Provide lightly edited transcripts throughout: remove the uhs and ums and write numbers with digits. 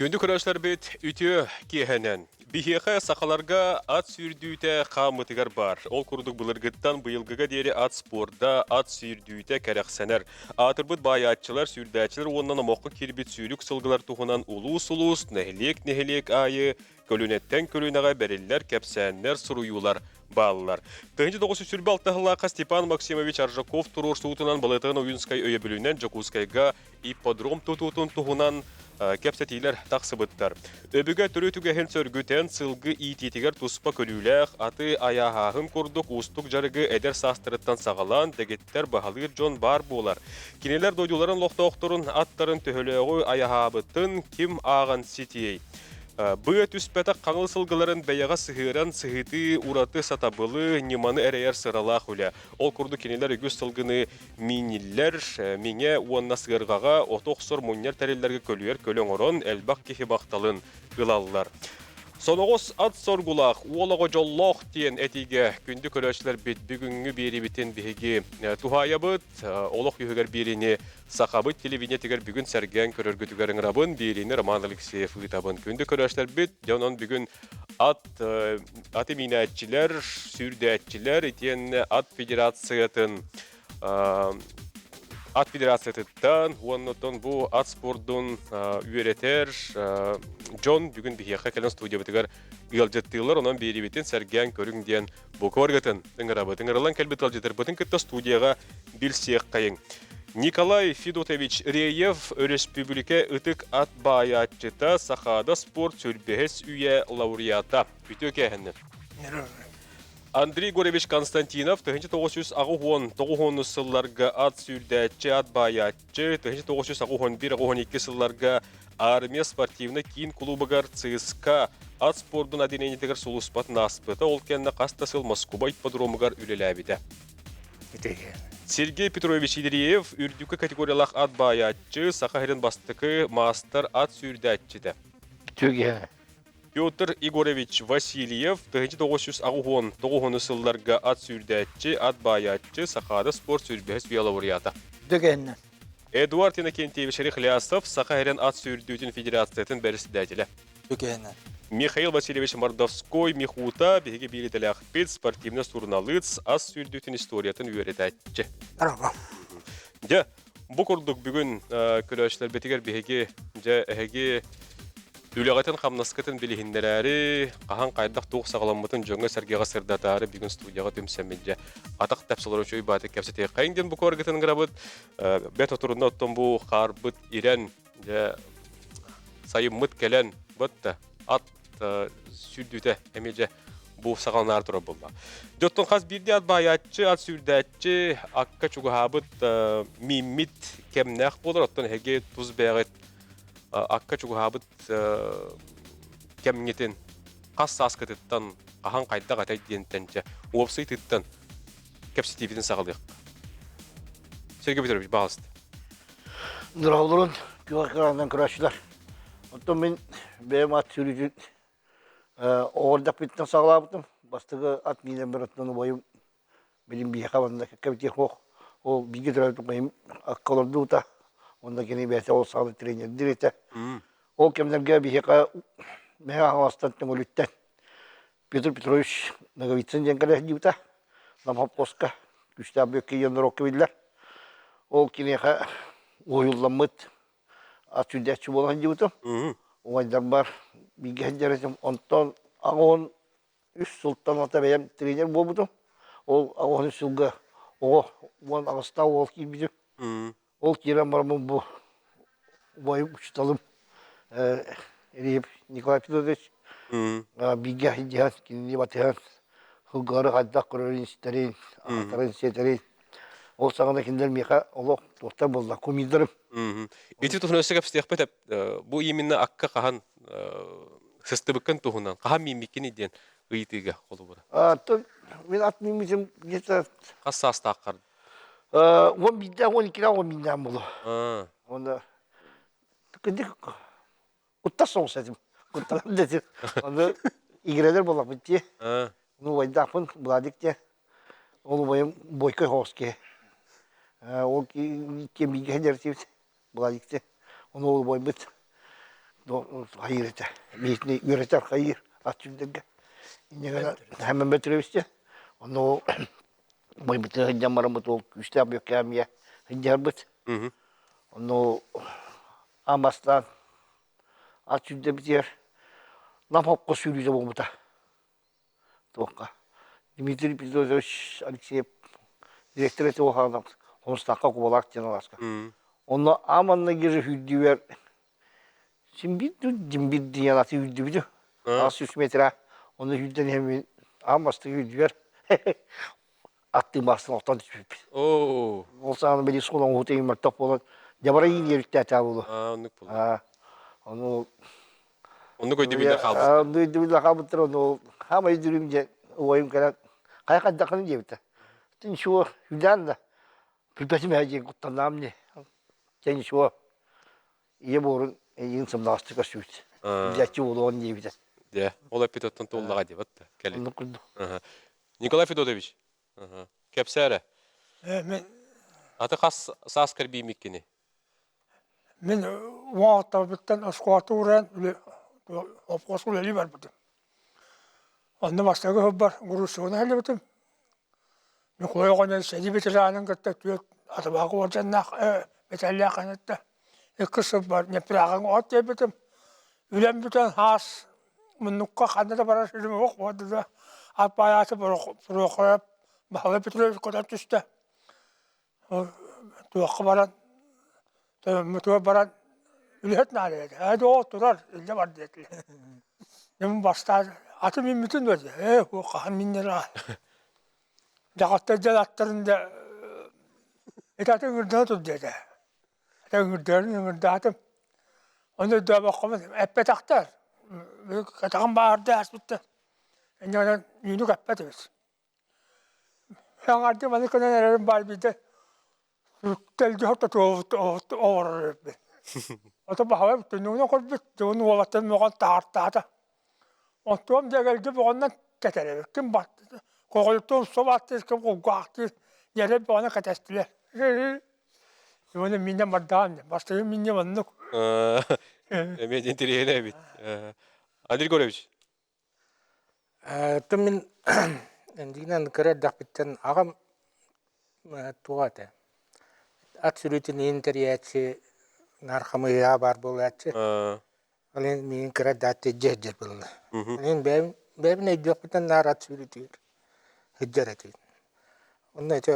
Күндү көрөөччүлэрбит, үтүө киэһэнэн! Биһиэхэ сахаларга ат сүүрдүүтэ хааммытыгар баар. Ол курдук былыргыттан быйылгыга диэри ат спорда, ат сүүрдүүтэ кэрэхсэнэр. Аатырбыт баайааччылар, сүүрдээччилэр уонна номоххо киирбит сүүрүк сылгылар туһунан улуус-улуус, нэһилиэк-нэһилиэк аайы көлүөнэттэн көлүөнэҕэ бэриллэр кэпсээннэр, суруйуулар бааллар. 1926 сыллаахха Степан Максимович Аржаков туруорсуутунан Балытын Ойуунскай өйөбүлүнэн Дьокуускайга ипподром тутуутун туһунан кэпсэтиилэр тахсыбыттар. Өбүгэ төрүт үгэһин сөргүтэн, сылгы иитиитигэр туспа көрүүлээх, аты айааһааһын курдук уустук дьарыгы эдэр саастарыттан саҕалаан дэгиттэр баһылыыр дьон баар буолар. Кинилэр дойдуларын олохтоохторун аттарын төһөлөөҕү айаһаабытын ким ааҕан ситиэй? Быа түспэтэх хаҥыл сылгыларын бэйэҕэ сыһыаран сыһытыы ураты сатабылы, ньыманы эрэйэр сыралаах үлэ. Ол курдук кинилэр үгүс сылгыны мииниллэр, миҥэ уонна сыарҕаҕа оту охсор мунньар тэриллэргэ көлүйэр көлө оҥорон элбэх киһи махталын ылаллар. Соноҕос ат соргулаах, уол оҕо дьоллоох диэн этиигэ күндү көрөөччүлэрбит бүгүҥҥү биэриибитин биһиги туһаайабыт. Олох үһүгэр биэриини Сахабыт телевидениетигэр бүгүн сэргээн көрөргүтүгэр ыҥырабын. Биэриини Роман Алексеев ыытабын. Күндү көрөөччүлэрбит, дьэ онон бүгүн ат аты миинээччилэр, сүүрдээччилэр итиэннэ ат федерациятын ат федерациятыттан уонна оттон бу ат спордун үөрэтэр дьон бүгүн биһиэхэ кэлэн студиябытыгар ыалдьыттыыллар. Онон биэриибитин сэргээн көрүҥ диэн Бука ыҥырабыт. Ыҥырыллан кэлбит ыалдьытарбытын кытта студияҕа билсиэххэйиҥ. Николай Федотович Реев өрөспүүбүлүкэ ытык ат баайааччыта, Сахаада спорт сүүрбэһис үйэ лауреата. Үтүө кээһэннэр. Андрей Егорович Константинов 1989 сылларга ат сүүрдээччи, ат баайааччы, 1981-82 сылларга Армия спортивнай киин клубугар ЦСКА ат спордун отделениетыгар сулууспатын ааспыта, ол кэннэ хас да сыл Москуба ипподромугар үлэлээбитэ. Сергей Петрович Андреев үрдүкү категориялаах ат баайааччы, Саха сирин бастакы маастар ат сүүрдээччитэ. Үтүө Петр Егорович Васильев 1989 сылларга ат сүүрдээччи, ат баайааччы, Сахаада спорт сүүрбэһис үйэ лауреата. Үтүө Эдуард Иннокентьевич Рехлясов Саха сирин ат сүүрдүүтүн федерациятын бэрэссэдээтэлэ. Үтүө Михаил Васильевич Мордовской Михута биһиги биир идэлээхпит, спортивнай суруналыыс, ас сүүрдүүтүн историятын үөрэтээччи. Браво. Дьэ, бу курдук бүгүн көрөөччүлэрбитигэр биһиги дьэ эһиги үлэҕитин-хамнаскытын билиһиннэрээри, хаһан хайдах туох саҕаламмытын дьоҥҥо-сэргэҕэ сырдатаары бүгүн студияҕа түмсэммит дьэ атах тэпсэлэр үчүгэй баатык кэпсэтиэххэйиҥ диэн бу куоргытын ыҥырабыт. Бэт отурунна оттон бу хаарбыт ирэн, дьэ сайыммыт кэлэн, бытта ат сүүрдүүтэ эмиэ дьэ бу саҕаланаары турар буолла. Дьэ оттон хас биирдии ат баайааччы, ат сүүрдээччи акка чугаһаабыт мииммит кэмнээх буолар, оттон эһиги тус бэйэҕит акка чугаһаабыт кэмҥитин хас сааскытыттан хаһан хайдах этэй диэнтэн дьэ уопсай тыттан кэпсэтиибитин саҕалыах. Сергей Петрович, баҕалыст. Дороголорун күөх экранынан көрөөччүлэр. Оттон мин бэйэм ат сүүрүүтүн оҕордохпуттан саҕалаабытым. Бастакы ат миинэн барыттан убайым билим биһиэхэ манна кэккэбитиэх суох. Ол бииргэ төрөөбүт убайым акка олордубута. Онно кини бэйэтэ ол саҕана тренердиир этэ. Ол кэмнэргэ биһиэхэ Мэҥэ Хаҥаластан Төҥүлүттэн Петр Петрович Ноговицын диэн кэлэ сылдьыбыта. Намхопхозка күүстээх бүөккэ диэн норуокка биллэр. Ол киниэхэ уһуйулламмыт ат сүүрдээччи буола сылдьыбытым. Убайдарбар бииргэ сылдьар этим. Онтон аҕыс үс сылтан ата бэйэм тренер буолбутум. Ол 83 сылга оҕо 18-таах уол киирбитим. Ол киирэн бараммын бу убайым учууталым Ильев Николай Петрович бииргэ сылдьыһан, кинини батыһан сылгылары хайдах көрөрүн-истэрин, аһатарын-сиэтэрин ол саҕана кинилэр миэхэ олох туохтар буолла кумирдарым. Ити туһунан өссө кэпсэтиэхпит бу именно акка хаһан сыстыбыккын туһунан хаһан мииммиккиний диэн ыйытыыга холобура. Оттон мин ат мииммитим где-то Хас саастааххар? 11-дээх, 12-дээх, 11-дээх буолуо. Уонна кырдьык куттас соҕус этим. Куттанам да этим. Ону игирэлэр буоллахпыт дии. Ну, убайдаахпын, Владик диэн. Ол убайым Бойко соҕус киһи. Ол киэн бииргэ сылдьар этибит. Владик диэн. Ону ол убайбыт. Хайыыр этэ. Биитини үөрэтэр хайыыр ат сүүрдэргэ. Инньэ гынан Хэмэн Петровичте онно бойбутун сылдьан бараммыт ол күүстээх бүөккээмийэ сылдьарбыт. Онно аан бастаан ат сүүрдэрбитигэр Нам хопко сүүрүүтэ буолбута. Туохха Дмитрий Петрович Алексеев директор этэ Хомустаахха Кубалаах диэн алааска. Онно аан маҥнайгы сүүрдүүбэр син биир дим биир диэн аты үүрдүбүтү. 800 метра. Онно сүүрдэн иһэммин аан бастакы үүрдүбэр аттыы бастан охтон түспүппүт. Оо. Ол саҕана били суол оҥоһута мөлтөх буолан дьабара ииниэбиттээтэ буолу. Аа, оннук буолла. Аа, ону Оннук өйдөбүллэр хаалбыттар. Оннук өйдөбүллэр хаалбыттар, ону хаамай өйдүүрүм диэн убайым кэлэн хайа хайдаххыный диэбитэ. Ничего, хүлээн да билбэтим ээ диэн куттаннаам дии. Дьэ ничего, ийэ буорун эйигин сымнаҕастык көрсүбүт. Илдьээччи буолуоҕун диэбитэ. Дьэ, ол эппит оттон туоллаҕа диэбит да кэлин. Оннук курдук. Николай Федотович, кэпсээ эрэ. Мен Аты хас саас кэрбиимиккини? Мин уҥуохтарбыттан оскуолата уурайан обкуоска үлэлии барбытым. Онно бастакы сылбар грузчигынан сылдьыбытым. Ньукулай оҕонньор сэрии ветеранын кытта түөрт атыбаҕа уордьаннаах мэтээллээх кэнниттэн иккис сылбар Днепряҕа от тиэйбитим. Үлэм бүтэн хаас муннукка ханна да барар сирим суох буолла да ат баайааччы Прохоров Баһылай Петрович көтөн түстэ. Туохха баран, тойоммутугар баран үлэһит наада этэ. Ээ доо турар, илдьэ бар диэтилэр. Дьэ бастаан атым үүммүтүн дуо ээ хаһан миннэр аа. Дьаҕаттар дьэ аттарын да ити аты ыҥырдана тур диэтэ. Аты ыҥырдарын ыҥырдаатым. Ону өйдөөбөххүмүн эппэтэхтэр. Кэтэҕим бааһырда ааспыттар. Инньэ гынан үүнүк эппэт эбит. Саҥардыы маны гынан эрэрим баар биирдэ дэлдьи ортотугар оҥорор эбиппин. Ото баһылай түннүгүнэн көрбүт, дьонун уолаттарын мөҕөн таһаартаата. Онтуом дьэгэлдьи бөҕөннөн кэтэр эбит. Ким коҕойуттан умса бааттыыр, ким кулгаахтыыр, ньэрэй бөҕөнөн кэтэстилэр. Уонна минньэ бардаҕым дии. Бастакы минньэ маннык. Эмиэ интэриэһинэй эбит. Андрей Григорьевич, Оттон мин эндиинэн кыра эрдэхпиттэн аҕам туох этэ ат сүрүтүн иһин тэрийээччи наар хамыыһыйаҕа баар буолааччы. Ол иһин миигин кыра эрдэхтэн илдьэ сылдьар буолла. Ол иһин бэйэм бэйэбин өйдүөхпүттэн наар ат сүрүтүгэр сылдьар этим. Онно ити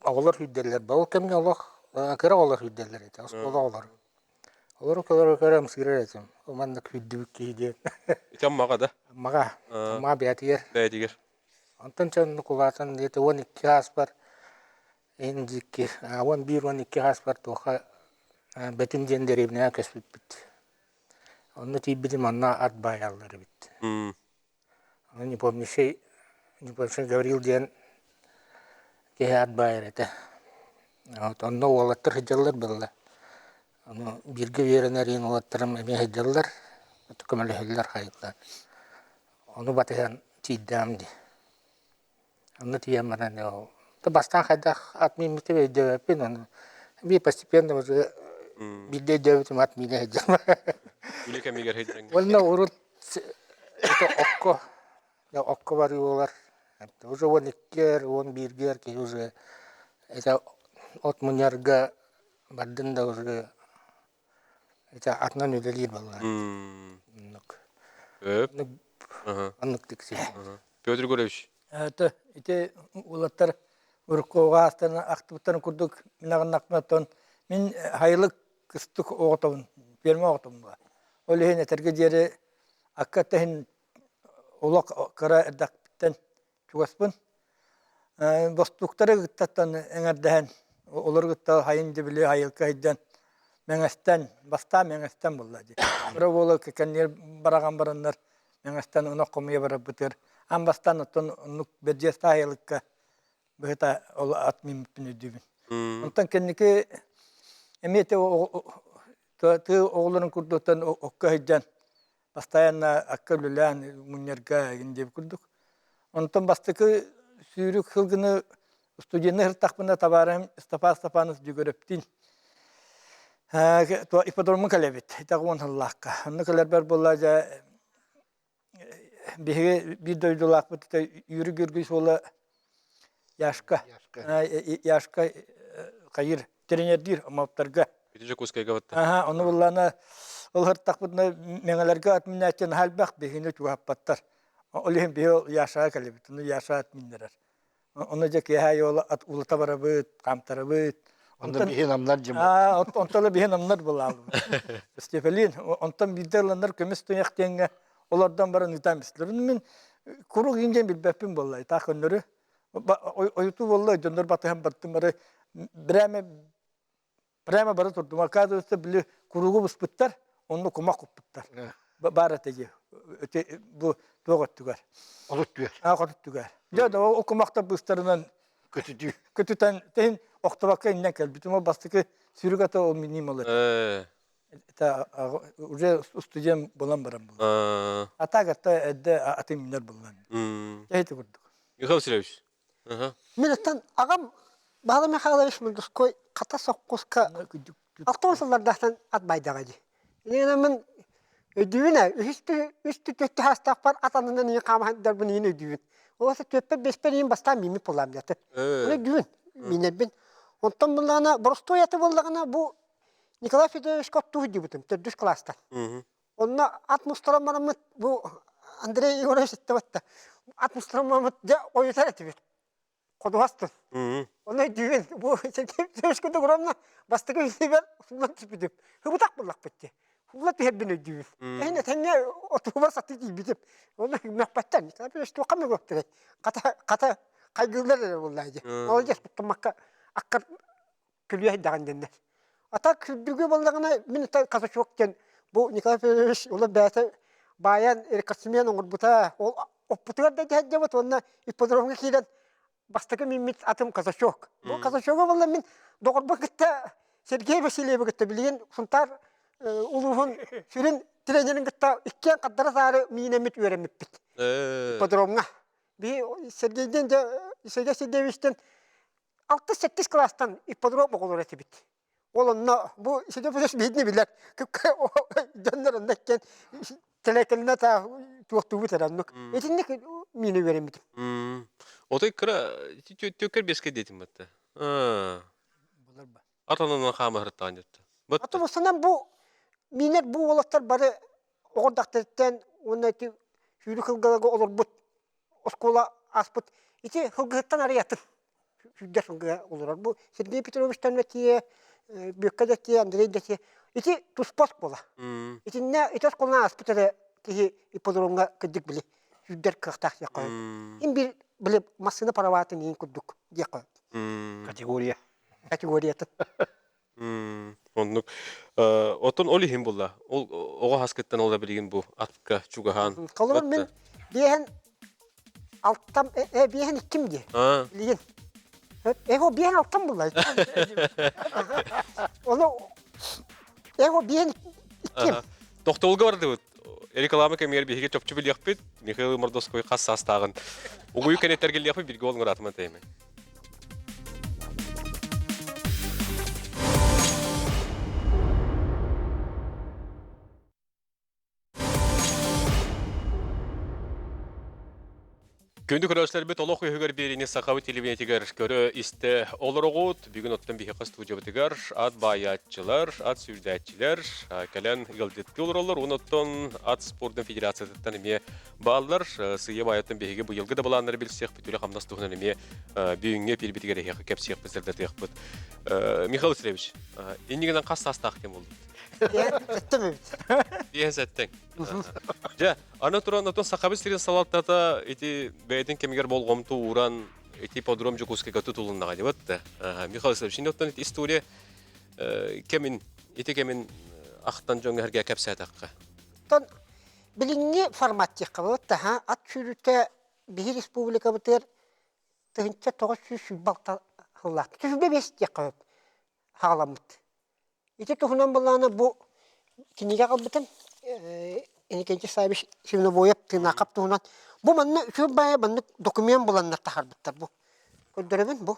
оҕолор сүүрдэллэр. Ол кэмҥэ олох кыра оҕолор сүүрдэллэр этэ, оскуола оҕолоро. Олору көрө-көрө ымсыырар этим. Маннык күүрдүбүт киһи диэн. Ити Аммаҕа да? Аммаҕа. Амма бэйэтигэр. Бэйэтигэр. Онтон чэ оннук улаатан где-то 12 ааспар иһин дьикки 11-12 ааспар туохха Бэтим диэн дэриэбинэҕэ көспүппүт. Онно тиийбитим онно ат баайаллар эбит. Ону Непомнящий Непомнящий Гаврил диэн киһи ат баайар этэ. Вот онно уолаттар сылдьаллар буолла. Ону бииргэ үөрэнэр иин уолаттарым эмиэ сылдьаллар, көмөлөһөллөр хайыллар. Ону батыһан тиийдэҕим дии. Онно тиийэн баран ол бастаан хайдах ат мииммитин өйдөөбөппүн, ону биир постепенно уже биирдэ өйдөөбүтүм ат миинэ сылдьар. Үлэ кэмигэр сылдьаҥ. Уонна урут это окко окко барыы буолар. Уже 12-гэр, 11-гэр киһи уже это от мунньарга бардын да уже это атынан үлэлиир буоллаҕа. Оннук. Өп. Оннук тиксии. Петр Егорович. Это ити уолаттар урукку астан ахтыбыттарын курдук мин аҕыннахпына мин хайылык кыстык оҕотобун, ферма оҕотобун була. Ол иһин этэргэ диэри акка тэһин олох кыра эрдэхпиттэн чугаспын. Бостууктары кыттаттан эҥэрдэһэн, олору кытта хайын дьэ били айылка сылдьан Мэҥэстэн, бастаан Мэҥэстэн буолла дии. Кыра уола кэннигэр бараҕан бараннар Мэҥэстэн ынах хомуйа барарбытыгар аан бастаан оттон оннук бэрдьиэстээх айылыкка быһыта ол ат мииммиппин өйдүүбүн. Онтон кэнники эмиэ тыа оҕолорун курдуктан окко сылдьан постоянно акка үлэлээн мунньарга игин диэбит курдук. Онтон бастакы сүүрүк сылгыны студенныы сырыттахпына табаарым Степан Степанов Дьөгүөрэптиин. Ипподромҥа кэлэбит, итэх 10 сыллаахха. Онно кэлэрбэр буолла дьэ биһиги биир дойдулаахпыт Юрий Георгиевич уола Яшка, Яшка хайыр тренердиир омоптарга. Ити Дьокуускайга батта. Аха, ону буллаана ол һыртахпытына мэҥэлэргэ ат миннээччи наһаа элбэх биһигини чугаһаппаттар. Ол иһин биһи ол Яшаҕа кэлэбит, ону Яша ат миннэрэр. Ону дьэ киэһэ уола ат улата барабыт, хаамтарабыт. Онно биһи намнар дьим. Аа, онтон биһи намнар булаалыбыт. Степелин, онтон биирдэ ыланнар көмүс туйах диэҥҥэ олордон баран ыытан бистилэр. Мин курук иҥдьэн билбэппин буолла, таах көннөрү. Ойутуу буолла, дьоннор батыһан бардым бары прямо прямо бара турдум. Оказывается, били куругу буспуттар, онно кумах куппуттар. Баар этэ дии. Бу туох өттүгэр. От өттүгэр. Аа, от өттүгэр. Дьэ, да ол кумахтар быыстарынан көтүтүү. Көтүтэн тэһин охтобакка иннэн кэлбитим. Ол бастакы сүрүк ата ол миним ол этэ. Это уже студент булан баран булан. А так это эдде атын минер булан. Эти курдук. Михаил Васильевич. Мин оттон аҕам Баһылай Михайлович Мундуской хата соккуска 60 сыллардаахтан ат байдаҕа дии. Иннинэ мин өйдүүбүн ээ, үһүс түөттэ хаастаахпар ат аннынан ийин хаамаһандарбын ийин өйдүүбүн. Ол аса түөппэр бэспэр ийин бастаан мииммит буоллаам дьаты. Оны өйдүүбүн, миинэрбин. Онтон буллаҕына, боростуой аты буоллаҕына бу Николай Федоровичка оттуу сылдьыбытым төрдүс кылаастан. Онно ат мустаран бараммыт бу Андрей Егорович эттэ ат мустаран бараммыт дьэ ойутар этибит. Ходуһастын. Онно өйдүүбүн бу Сергей курдук ровно бастакы үсүбэр суллан түспүтүм. Хыбытах буллахпыт дии. Сулла түһэрбин өйдүүбүн. Эһин этэҥҥэ отуубар сатыы тиийбитим. Онно мөхпөттөр. Николай Петрович туохха мөгөктөрүй? Хата хата хайгыыллар эрэ буоллаа дии. Молодец туттуммакка аккар күлүө даҕан дэннэр. А так күрдүгү буоллаҕына мин казачок диэн бу Николай Федорович ула бэйэтэ баайан рекордсмен оҥорбута. Ол оппутугар да дьэһэддьэбит уонна ипподромҥа киирэн бастакы миммит атым казачок. Бу казачогу буолла мин доҕорбун кытта Сергей Васильевы кытта билигин Сунтаар улууһун сүрүн тренерин кытта иккиэн хардара саары миинэммит үөрэммиппит. Ипподромҥа. Би Сергейден Сергей Сергеевичтен Алтыс-сэттис кылаастан ипподром оҕолоро этибит. Ол онно бу Сидорович биһигини билэр. Дьоннор онно иккиэн тэлэкэлинэ туохтуубут эрэ оннук. Итинник миини үөрэммитим. Отой кыра түөккэр бескэ диэтим батта. Ат онон хаамыһыртаан дьэтте. Аты бусанан бу минер бу уолаттар бары оҕордахтарыттан уонна ити сүүрүк сылгаларга олорбут оскуола ааспыт ити сылгыһыттан арыйатын сүүрдэр сылгыга олорор. Бу Сергей Петровичтан да тиийэ, Бүөккэ да тиийэ, Андрей да тиийэ. Ити туспа оскуола. Итиннэ ити оскуоланы ааспыт эрэ киһи ипподромҥа кырдьык били сүүрдэр кыахтаах диэххэ сөп. Ин биир били массыына параватын иин курдук диэххэ сөп. Категория. Категориятын. Оннук. Оттон ол иһин булла. Ол оҕо хаскыттан ол да билигин бу атка чугаһаан. Холобур мин биэһэн алтам э биэһэн икким дии. Билигин. Эго биэһэн алтам булла. Ону эго биэһэн икким. Тохтобулга бардыбыт. Реклама кэмигэр биһиги чопчу билиэхпит. Михаил Мордовской хас саастааҕын. Угуйу кэнеттэргиллиэхпит бирге ол ыратыман теймей. Күндү көрөөччүлэрбит олох үһүгэр биэриини сахабыт телевидениетигэр көрө-истэ олороҕут. Бүгүн оттон биһиэхэ студиябытыгар ат баайааччылар, ат сүүрдээччилэр кэлэн ыалдьыттыы олороллор. Уон оттон ат спордун федерациятыттан эмиэ бааллар. Сыыйа баайаттан биһиги быйылгы да былааннары билсиэхпит, үлэ-хамнас туһунан эмиэ бүгүҥҥү эпиирбитигэр эһиэхэ кэпсиэхпит, сырдатыахпыт. Михаил Васильевич, иннигинэн хас саастаах кэм буолбут? Сэттем эбит. Биэс сэттең. Дьэ, аны туран, отон Сахабыт сирин салалтата ити бэйэтин кэмигэр болҕомто ууран, ити ипподром Дьокуускайга тутулуннаҕа диэбит да. Михаил Васильевич, ини оттон ити история кэмин, ити кэмин ахтан дьоҥҥо эргэ кэпсээтэххэ. Оттон Билиҥҥи формат диэххэ буолла ат сүүрүүтэ биһи республикабытыгар 1926 сыллаах 25 диэххэ сөп хаҕаламмыт. Ити туһунан былаана бу кинигэ аҕалбытым Иннокентий Саввич Свинобоев Тыынаахап туһунан бу манна үчүгэй баайа маннык документ буланнар таһаарбыттар бу. Көрдөрөбүн бу.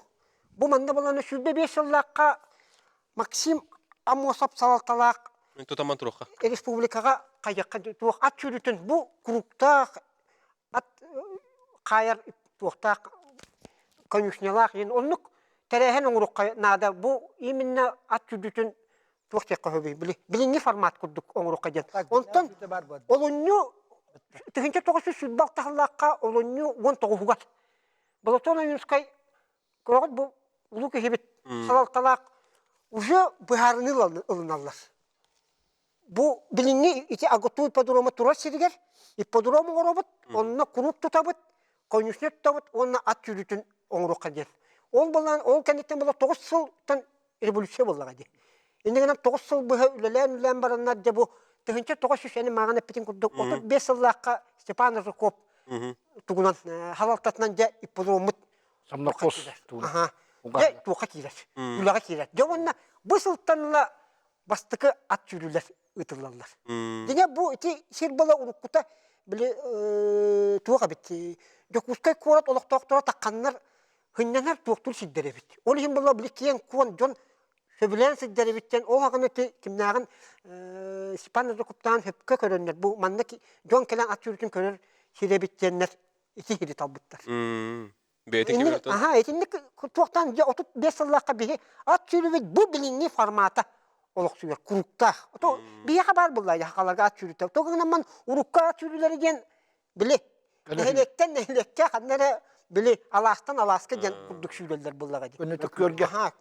Бу манна булана 25 сыллаахха Максим. Аммосов салалталаах Тутаман туруохха. Республикаҕа хайыахха туох ат сүүрүүтүн бу кругтаах ат хаайар туохтаах конюшнялаах диэн оннук тэрээһин оҥоруохха наада. Бу именно ат сүүрдүүтүн туох диэххэ сөбүй били билиҥҥи формат курдук оҥоруохха диэн. Онтон олунньу 1926 сыллаахха олунньу 19-угар Платон Ойуунускай көрөҕүт бу улуу киһибит салалталаах уже быһаарыныы ылыналлар. Бу билиҥҥи ити АГТУ ипподрома турар сиригэр ипподром оҥоробут, онно куруук тутабыт, конюшня тутабыт уонна ат сүүрүүтүн оҥоруохха диэн. Ол былаан ол кэнниттэн була 9 сылтан революция буоллаҕа дии. Инньэ гынан 9 сыл быһа үлэлээн-үлэлээн бараннар дьэ бу 1900 эн мааҕын эппитин курдук 35 сыллаахха Степан Рыжаков тугунан халалтатынан дьэ ипподроммут Самнархоз Аха. Дьэ туохха киирэр? Үлэҕэ киирэр. Дьэ уонна бу сылтан ыла бастакы ат сүүрүүлэр ыытыллаллар. Дьиҥэ бу ити сир была уруккута били туох эбит Дьокуускай куорат олохтоохторо тахханнар сынньанар туохтуур сирдэр эбит. Ол иһин була били киэҥ куон дьон сөбүлээн сылдьар эбиттэн ол аҕаны ити кимнээҕин Степан Жукуптаан сөпкө көрөннөр бу манна дьон кэлэн ат сүүрүүтүн көрөр сир эбит диэннэр ити сири талбыттар. Бэйэтин Аха, итинник туохтан дьэ 35 сыллаахха биһи ат сүүрүүбүт бу билиҥҥи формата олохсуйар куруктаах. То биһиэхэ баар буолла хахаларга ат сүүрүүтэ. То гынан урукку ат сүүрүүлэри диэн били нэһилиэктэн нэһилиэккэ ханна эрэ били алаастан алааска диэн курдук сүүрэллэр буоллаҕа дии. Өнөтөкүөргэ. Аха.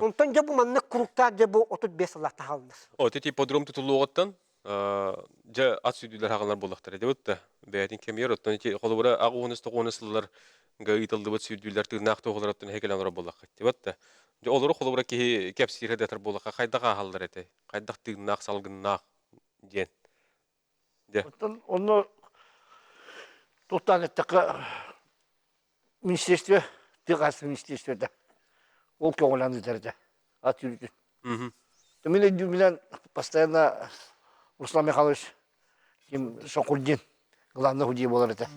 Онтон дьэ бу маннык куруктаах дьэ бу 35 сыллаах таһаллар. О, ити ипподром тутуллуоҕуттан дьэ ат сүүрдүүлэр хаҕалар буоллахтара дебут да бэйэтин кэмигэр оттон ити холобура ақ уонус тоҕуонус сылларга ыытыллыбыт сүүрдүүлэр тыыннаах туоһуларыттан эһэ кэлэн олорор буоллаххыт дебут да дьэ олору холобура киһи кэпсиирэ дэтэр буоллахха хайдах ааһаллар этэй хайдах тыыннаах салгыннаах диэн дьэ Оттон онно туохтаан эттэххэ министерство тыа хаһаайыстыбатын министерствота ол көҕүлээн ыытар этэ ат сүүрүүтүн. Мин өйдүүрбүнэн постоянно Руслан Михайлович ким Шокурдин главный худья буолар этэ.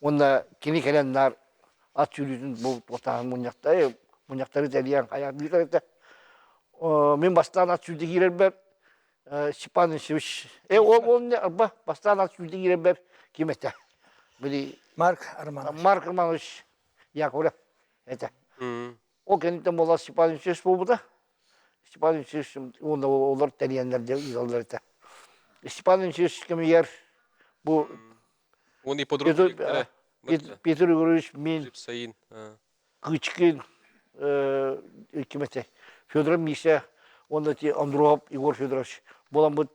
Уонна кини кэлэн наар ат сүүрүүтүн бу туохтааһын мунньахтары мунньахтары тэрийэн хайаан ыытар этэ. Мин бастаан ат сүүрдэ киирэрбэр Степан Ильич ол ол арба бастаан ат сүүрдэ киирэрбэр ким этэ? Били Марк Романович. Марк Романович Яковлев этэ. Ол кэнниттэн буолла Степан Ильич буолбута. Степан Ильич уонна олор тэрийэннэр дьэ ыыталлар этэ. Степан Ильич кэмигэр бу Он ипподром Петр, Петр Егорович мин Сайын. Кычкин ким этэ Федоров Миша уонна ити Андропов Егор Федорович буоламмыт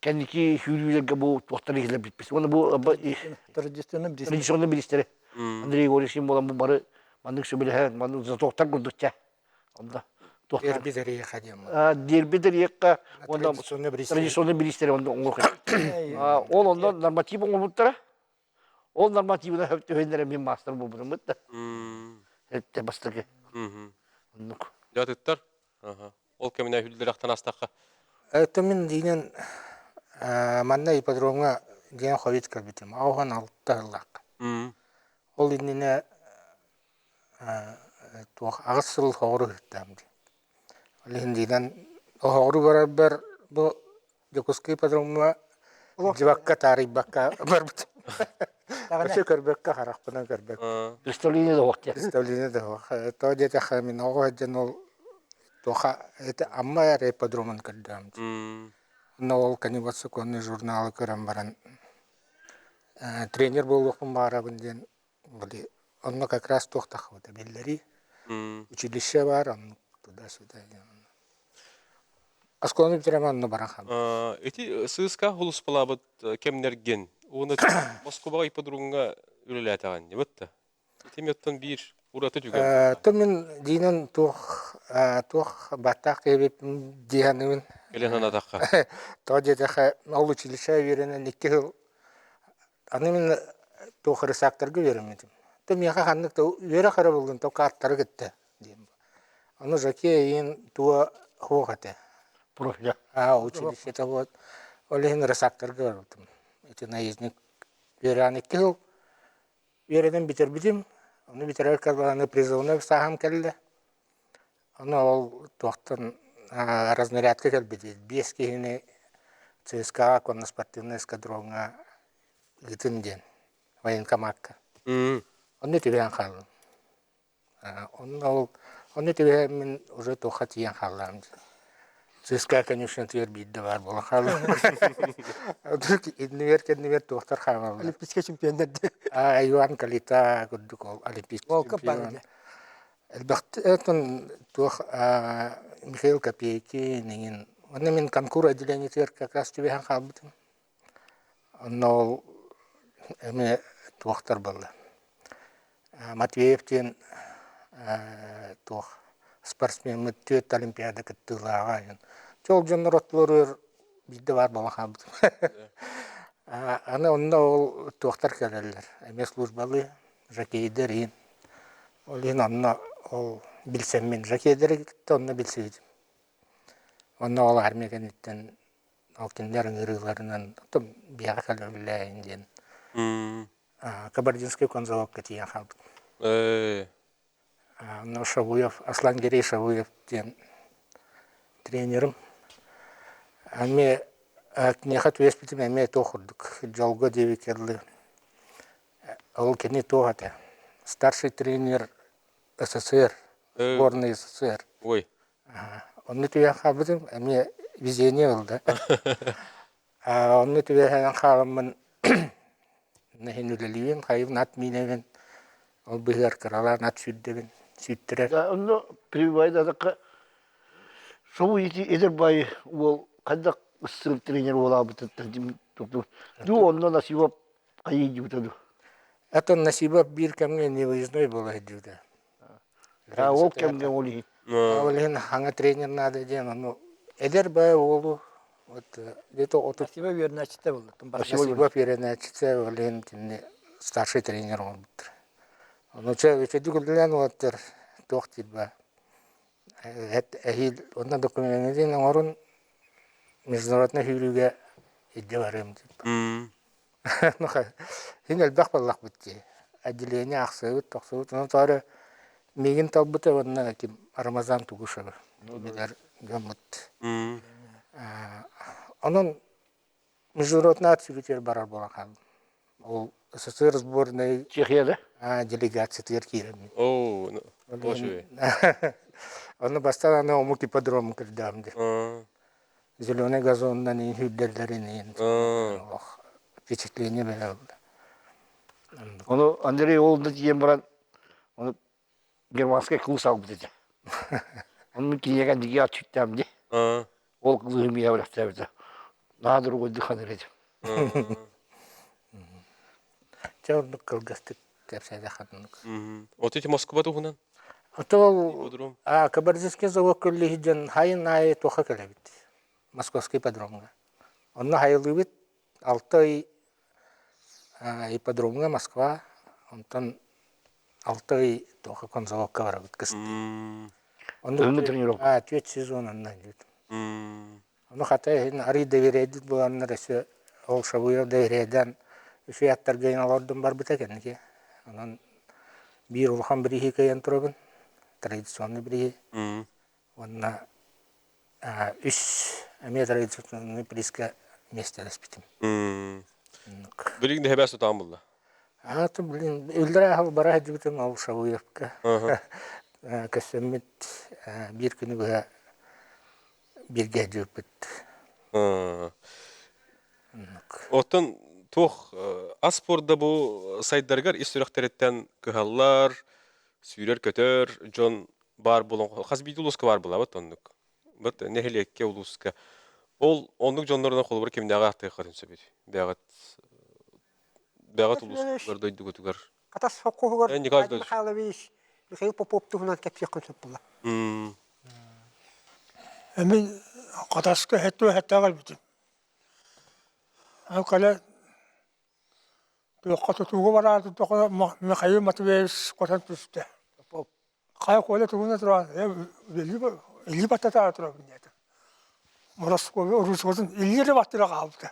кэнники сүүрүүлэргэ бу туохтар иһиллэрбиппит уонна бу традиционный биристэри Андрей Егорович буолан бу бары маннык сөбүлэһэн маннык знатоктар курдук чэ онно Дерби Дарьеха диэн Дерби Дарьеха уонна традиционный биристэри онно оҥоруох ол онно норматив оҥорбуттара Ол нормативынан сөп түһэннэрэ мин маастар буолбутум да. Эттэ бастакы. Оннук. Дьатыттар. Ол кэминэ хүллэрахтан астахха. Это мин диинен манна ипподромҥа диэн хойут көрбүтүм. Аухан алта сыллаахха. Ол иннинэ туох аҕыс сыл хоҕуру ыһыктаам дии. Ол иһин диинэн оһоҕуру барарбар бу Дьокуускай ипподромҥа илдьибакка, таарыйбакка барбытым. Өссө көрбөккө, харахпынан көрбөккө. Представление да суох диэн. Представление да суох. Тоҕо диэтэххэ, мин оҕо сылдьан ол туоха это Амма эрэ ипподромун көрдөҕүм дии. Онно ол коневод сокуонный журналы көрөн баран тренер буолуохпун баҕарабын диэн били онно как раз туох таххыбыта биллэрии. Училище баар, оннук туда-сюда Оскуоланы бүтэрэн онно баран хаалбытым. Ити сыыска сулууспалаабыт кэмнэргин уонна Москубаҕа ипподромҥа үлэлээтэҕин дии да? Ити оттон биир ураты түгэн. То мин диинэн туох туох баттаах киһибиппин дии саныыбын. Кэлэн санаатахха. Тоҕо диэтэххэ, ол училище үөрэнэн икки сыл аны мин туох рысактарга үөрэммитим. То миэхэ ханнык да үөрэх эрэ буллун, то кааттары кытта диэн. Ону Жаке эйиин туо суох этэ. Профиля. Аа, училищета вот. Ол иһин рысактарга барбытым. Ити наездник үөрэҕин икки сыл үөрэнэн бүтэрбитим. Ону бүтэрэр кэллэҕинэ призывной сааһым кэллэ. Ону ол туохтан разнарядка кэлбит биэс киһини ЦСКА конно-спортивнай эскадроҥҥа ыытын диэн военкомакка. Онно түбэһэн хааллым. Онно ол онно түбэһэн мин уже туохха тиийэн хааллаҕым дии. ЦСКА конюшнатыгар биирдэ баар буолан хааллым. Иннибэр кэннибэр туохтар хаамаллар. Олимпийскай чемпионнар дии. А Иван Калита курдук ол олимпийский Волков баар чемпион. этэ. Элбэхтэн туох Михаил Копейкин иҥин. Онно мин конкур отделениетыгар как раз түбэһэн хаалбытым. Онно ол эмиэ туохтар буолла. Матвеев диэн туох спортсмеммыт түөрт олимпиада кыттыылааҕа. Чэ ол дьоннор ортолоругар биирдэ баар буолан хаалбытым. Аны онно ол туохтар кэлэллэр, эмиэ службалыы жокейдэр иһин. Ол иһин онно ол билсэммин жокейдэри кытта онно билсибитим. Онно ол армия кэнниттэн ол кинилэр ыҥырыыларынан биэҕэ кэлэллээйин диэн Кабардинскай конзаводка тиийэн хаалбыт. Онно Шавуев, Аслан-Гирей Шавуев диэн тренерим. Эмиэ киниэхэ түбэспитим эмиэ туох курдук дьолго диэбиккэ дылы. Ол кини туох этэ? Старший тренер СССР, сборной СССР. Ой. Онно түбэһэн хаалбытым, эмиэ везение ылда. Онно түбэһэн хааламмын иһин үлэлиибин, хайыбын ат миинэбин, ол быһыар кыралаан ат сүүрдэбин, сүүттэрэр. Да, онно прививайдадакка шоу ити эдэр бай уол хайдах ыстырып тренер буолаабытыттан ду онно Насибов хайыы дьыбыта ду. Это Насибов биир кэмҥэ невыездной буола сылдьыбыта. А ол кэмҥэ ол иһин. Ол иһин хаҥа тренер наада диэн ону эдэр бай уолу вот где-то отут Спасибо үөрэнээччитэ буолла. Спасибо үөрэнээччитэ ол иһин кинини старший тренер оҥорбуттар. Ону чэ үчүгэй үлэлээн уолаттар туох диир баа эһиил онно докумуонун оҥорун международнай сүүрүүгэ илдьэ барыам диир. Син элбэх буоллахпыт дии. Отделение ахсыбыт, тохсубут. Ону тоҕо миигин талбыта уонна ким Рамазан Тугушева билэр дьоммут. Онон международный ат барар буолан хааллым. Ол СССР сборнай Чехия да? делегациятыгар киирэммин. Оо, очень. Ону бастаан аны омук ипподрому кырдаам дии. Зеленый газонунан иин сүүрдэллэрин иин олох впечатление бэлэ ылла. Ону Андрей ол да тиийэн баран ону германскай кылыс албыт этэ. Ону кинигэ дьиги аччыктаам дии. Ол кылыһы миэхэ бэлэхтээбитэ. Наһаа дорогойдук ханыр этим. Чэ оннук кылгастык кэпсээтэххэ оннук. Вот эти Москва туһунан? Ото ол Кабардинский завод көллүһү дьон хайын аайы туохха кэлэбит? Московский ипподромҥа. Онно хайылыыбыт алта ый ипподромҥа Москва, онтон алта ый туохха конзаводка барабыт кыстыы. Онно тренировка. Түөрт сезон онно илдьибит. Ону хата иһин арый доверяйдыт буоланнар өссө ол Шабуев доверяйдаан үчүгэй аттарга иҥэн олордум барбыта кэнники. Онон биир улахан бирииһи кыайан турабын, традиционный бирииһи. Уонна үс эмиэ традиционный призка миэстэлэспитим. Билигин дэһэбээс тутаан булла. Аата блин, үллэр аһыл бара сылдьыбытым ол Шабуевка. Көссөммүт биир күнү быһа бииргэ сылдьыбыппыт. Оттон туох ас спорда бу сайдарыгар ис сүрэхтэриттэн кыһаллар, сүүрэр-көтөр дьон баар буолан хас биирдии улууска баар буолабыт оннук. Бат нэһилиэккэ улууска. Ол оннук дьоннорунан холобур кимнээҕи ааттыаххытын сөбүй? Бэҕэт бэҕэт улуускутугар дойдугутугар. Хатас соккуһугар Николай Петрович. Михайлович Михаил Попов туһунан кэпсиэххин сөп буолла. Мин Хатаска хэттүү хэттэ кэлбитим. Ол кэлэн туохха тутууга бараары турдахпына Михаил Матвеевич хотон түстэ. Хайа Коля тугуна туран илии баттатаары турабын диэтим. Мороскову уруучукатын илии эрэ баттыра хаалбыта.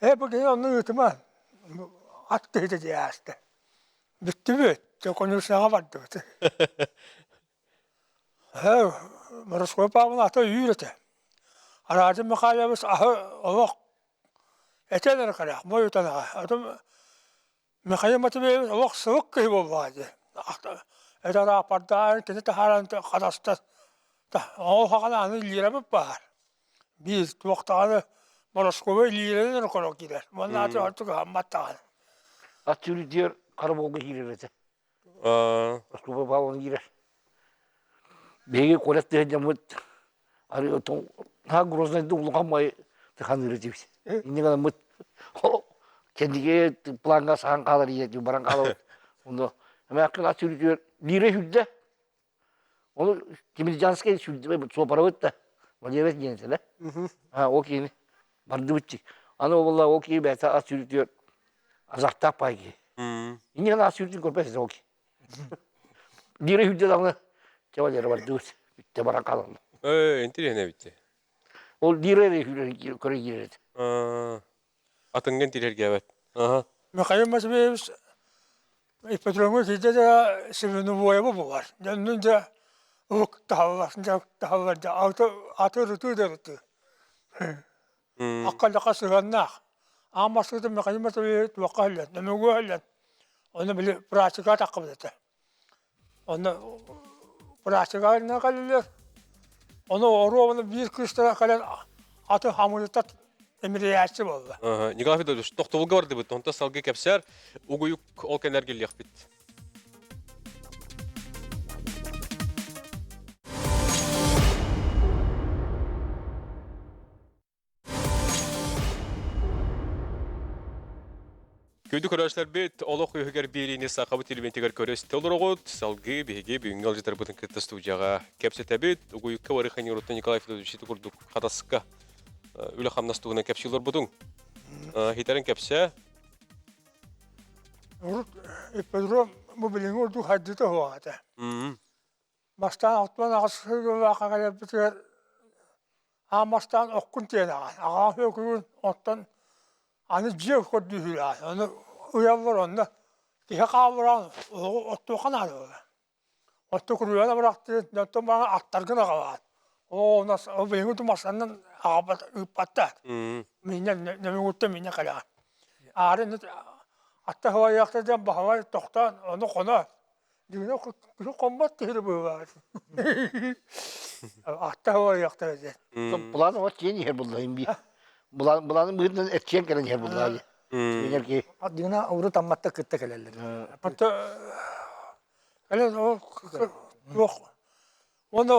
Ээ бу киһи онно ыытыма ат киһитэ дии ааста. Бүттүбүт, конюшняҕа бардыбыт. Ээ. Моросхуой Павловна ата үүр этэ. Араадьы Михайлович аһы олох этэн эрэ кэлэх, мойутан аҕай. Атын Михаил Матвеевич олох сылык киһи буоллаҕа дии. Это араапардаан кини таһааран хадаста ол хаҕана аны лиирэбит баар. Биир туох даҕаны Моросхуой лиирэнэн эрэ көрө киирэр. Уонна аты ордук ыһаммат даҕаны. Ат сүрүтүгэр хара буолга киирэр этэ. Москуба Павловна киирэр. Биһиги куорат тыһа арыы наһаа Грознайда улахан бай тыханыыр этибит. Инньэ гынаммыт кэнники плаҥҥа саһан хаалар ийэ баран хаалабыт. Онно эмээххин ат сүрүтүгэр лиирэ сүрдэ. Ону Тимирджанскай сүрдэ суопарабыт да Валерий диэн этэ да. Ол киһини бардыбыт Аны ол ол киһи бэйэтэ ат сүрүтүгэр азартаах паай киһи. Инньэ гынан ат сүрүтүн көрбөт этэ ол киһи. Биирэ сүүрдэ даҕаны чэ Валера бардыбыт. Бүттэ баран хаалаллар. Ээ, интириэһинэй эбит. Ол биирэ эрэ сүүрэр көрө киирэр этэ. Атыҥҥын тириэргээбэт. Аха. Михаил Матвеевич ипподромҥа киирдэ да Семеновоева булар. Дьоннун дьэ уһуктаһаллар, дьэ уһуктаһаллар дьэ аты аты ырытыы да ырытыы. Акка-лаха сыһыаннаах. Аан бастакыта Михаил Матвеевич туохха иһиллэн, нөмүгү иһиллэн, ону били практика таххыбыт этэ. Онно практикаҕа кэллилэр. Ону оруобуна биир кыыстара кэлэн аты хамыйыта эмирийээччи буолла. Николай Федорович, тохтобулга бардыбыт, онто салгыы кэпсээр, угуйук ол кэннэр кэлиэхпит. Күндү көрөөччүлэрбит, олох үөһүгэр биэриини Сахабыт телевидениетигэр көрө-истэ олороҕут. Салгыы биһиги бүгүҥҥү ыалдьыттарбытын кытта студияҕа кэпсэтэбит. Угуйукка Барыха Нюруттан Николай Федорович ити курдук Хатаска үлэ-хамнас туһунан кэпсии олорбутуҥ. Хитэрин кэпсээ. Урут ипподром бу билиҥҥи ордук хайдыыта суох этэ. Бастаан 68 сыллаахха кэлэрбитигэр аан бастаан оккун тиэнэҕин, аҕаҕын сүөкүгүн, оттон аны дьиэ көрдүүһүлээн, ону ыйаллар онно киһи хаалларан оһоҕу оттуохха наада буолар. Отту күрүөнэ бырахтыын, онтон баран аттаргын аҕалаат. Оо, ол билиҥҥи тумасанан аҕалбат ыыппаттар. Минньэн нөмүгүттэн минньэн кэлэҕин. Аары атта сылайыахта диэн баһылай тохтоон ону хоно Дьиҥинэ киһи хоммот киһи быһыылаах. Атта уойуохтара диэн. Былаан оҕо тиэн иһэр буллайым бии. Былаан былаанын быһыытынан эрчийэн кэлэн иһэр буллаа. Тренер киһи. Дьиҥинэ урут Амматта кытта кэлэллэр. Аты кэлэн ол туох уонна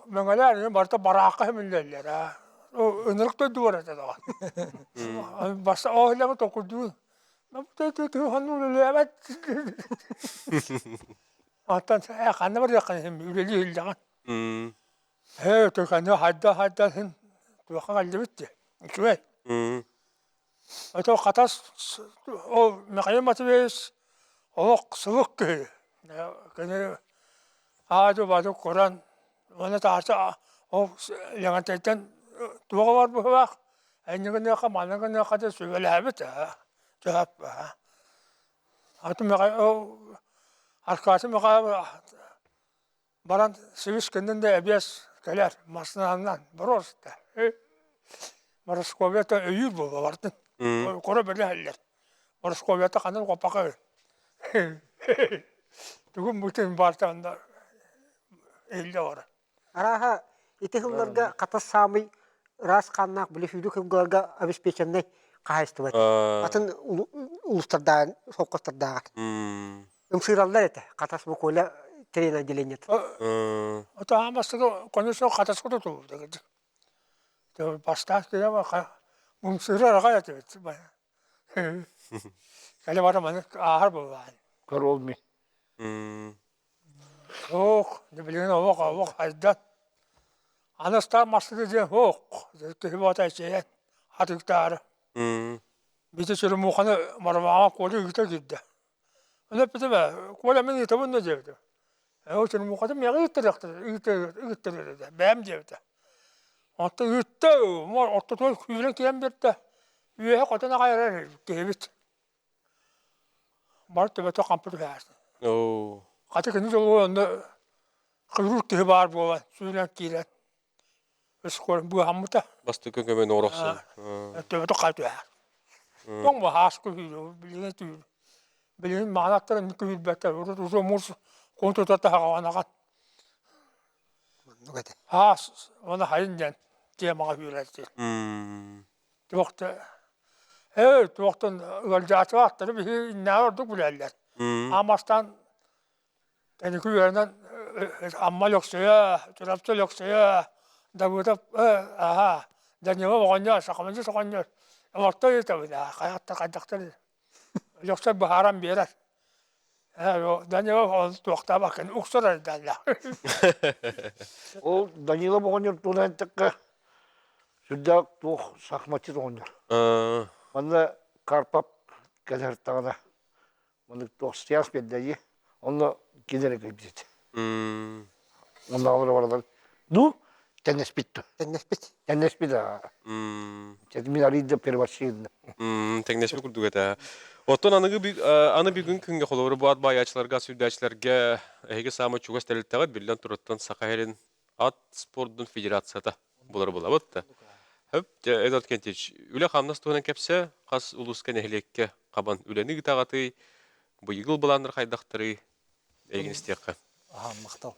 мэҥэлээр барыта бараахха хэмиллэллэр аа. Ынырык дойдулар этэ даҕаны. Баста оһилэбэ токурдуун үлэлээбэт. Оттон ээ ханна барыаххын иһин үлэлии иһиллэҕин. Ээ төкөнү хайда хайда иһин туохха кэллибит дии. Үчүгэй. Ото Хатас ол Михаил Матвеевич олох сылык киһи. Кини аады-бады көрөн уонна таарса ол Лэҥэнтэйтэн туоҕа бар быһыылаах Инньэ гыныахха, манна гыныахха диэн сүбэлээбит ээ, төһөп ээ. Аты Аркадий Михайлович баран сибис кэннин да эбиэс кэлэр массыынанан боруоста. Моросковията өйүүр буолла бардын. Коро бэлэ иһэллэр. Моросковията ханан коппака Тугун бутун баартаанда иһиллэ олорор. Арааһа, ити сылларга хатас саамай ыраас хааннаах били сүүрүк сылгыларга обеспеченнай хаһаайыстыба этэ. Атын улуустардааҕын, совхозтардааҕар. Ымсыыраллар этэ Хатас бу Коля трен отделениета. Ото аан бастакы конечно Хатаска тутуллубута кырдьык. Бастаан киһи ымсыырар аҕай этибит. Кэлэ бара маны ааһар буоллаҕа. Көр ол ми. Суох, билигин олох олох хайдан. Аны ыстаан массыына диэн суох. Киһи баҕата эчэйэн, атыыктаары. Бити сүрүмууханы Марваҕа Коля ыыта киирдэ. Ону эппитим ээ, Коля мин ыытабын да диэбитим. Ээ, ол сүрүмуухатын миэхэ ыыттарыахтар, ыыттарыа этэ, бэйэм диэбитэ. Онтон ыытта, ортотугар күүрэн киирэн биэрдэ. Үөһэ хотон аҕай эрэр киһибит. Бар төбөтө хампы түһээсин. Оо. Хата кини дьолугар онно Кыргыз киһи баар буолан сүүрэн киирэн өскөр быыһаммыта. Бастакы көмөнү оҥорохсун. Төбөтө хай түһэр. Тоҥ баһаас күһүүрү билигин түүр. Билигин маанаттар эмне күһүүрбэттэр. Урут уже муус кун тута таһаҕанаҕан. Оннук этэ. Аас оны хайын диэн темаҕа үүрэрдир. Туохта ээ туохтан ыалдьааччылаахтары биһи иннээҕи ордук билэллэр. Амастан Кэнники үөрэнэн Амма Өлөксөйө, Чурапчы Өлөксөйө, Давыдов аһа, Данилов оҕонньор, Сахамандьыс оҕонньор олортон ыытабын аа хайаттар хайдахтар Өлөксөй быһааран биэрэр. Ээ Данилов ол туохтаабаккын уксар эрдэллээх. Ол Данилов оҕонньор туһунан эттэххэ сүрдээх туох сахматчыт оҕонньор. Манна Карпап кэлэр даҕаны Маннык туох сеанс биэрдэ Онно кинилэри кыйбыт. Оннооҕор баралар ну тэннэспит ту. Тэннэспит. Тэннэспит аа. Мин арыйда первоочередно. Тэҥнэспит курдук этэ. Оттон аныгы аны бүгүн күҥҥэ холобура бу ат баайааччыларга, сүүрдээччилэргэ эһиги саамай чугас тэрилтэҕит биллэн тураттан Саха сирин ат спордун федерацията булар булабыт да. Хөп, Эдуард Кентич, үлэ-хамнас туһунан кэпсэ, хас улууска нэһилиэккэ хабан үлэни ыытаҕатый, быйыл былааннар хайдахтарый, эйигин истиэххэ. Аха, махтал.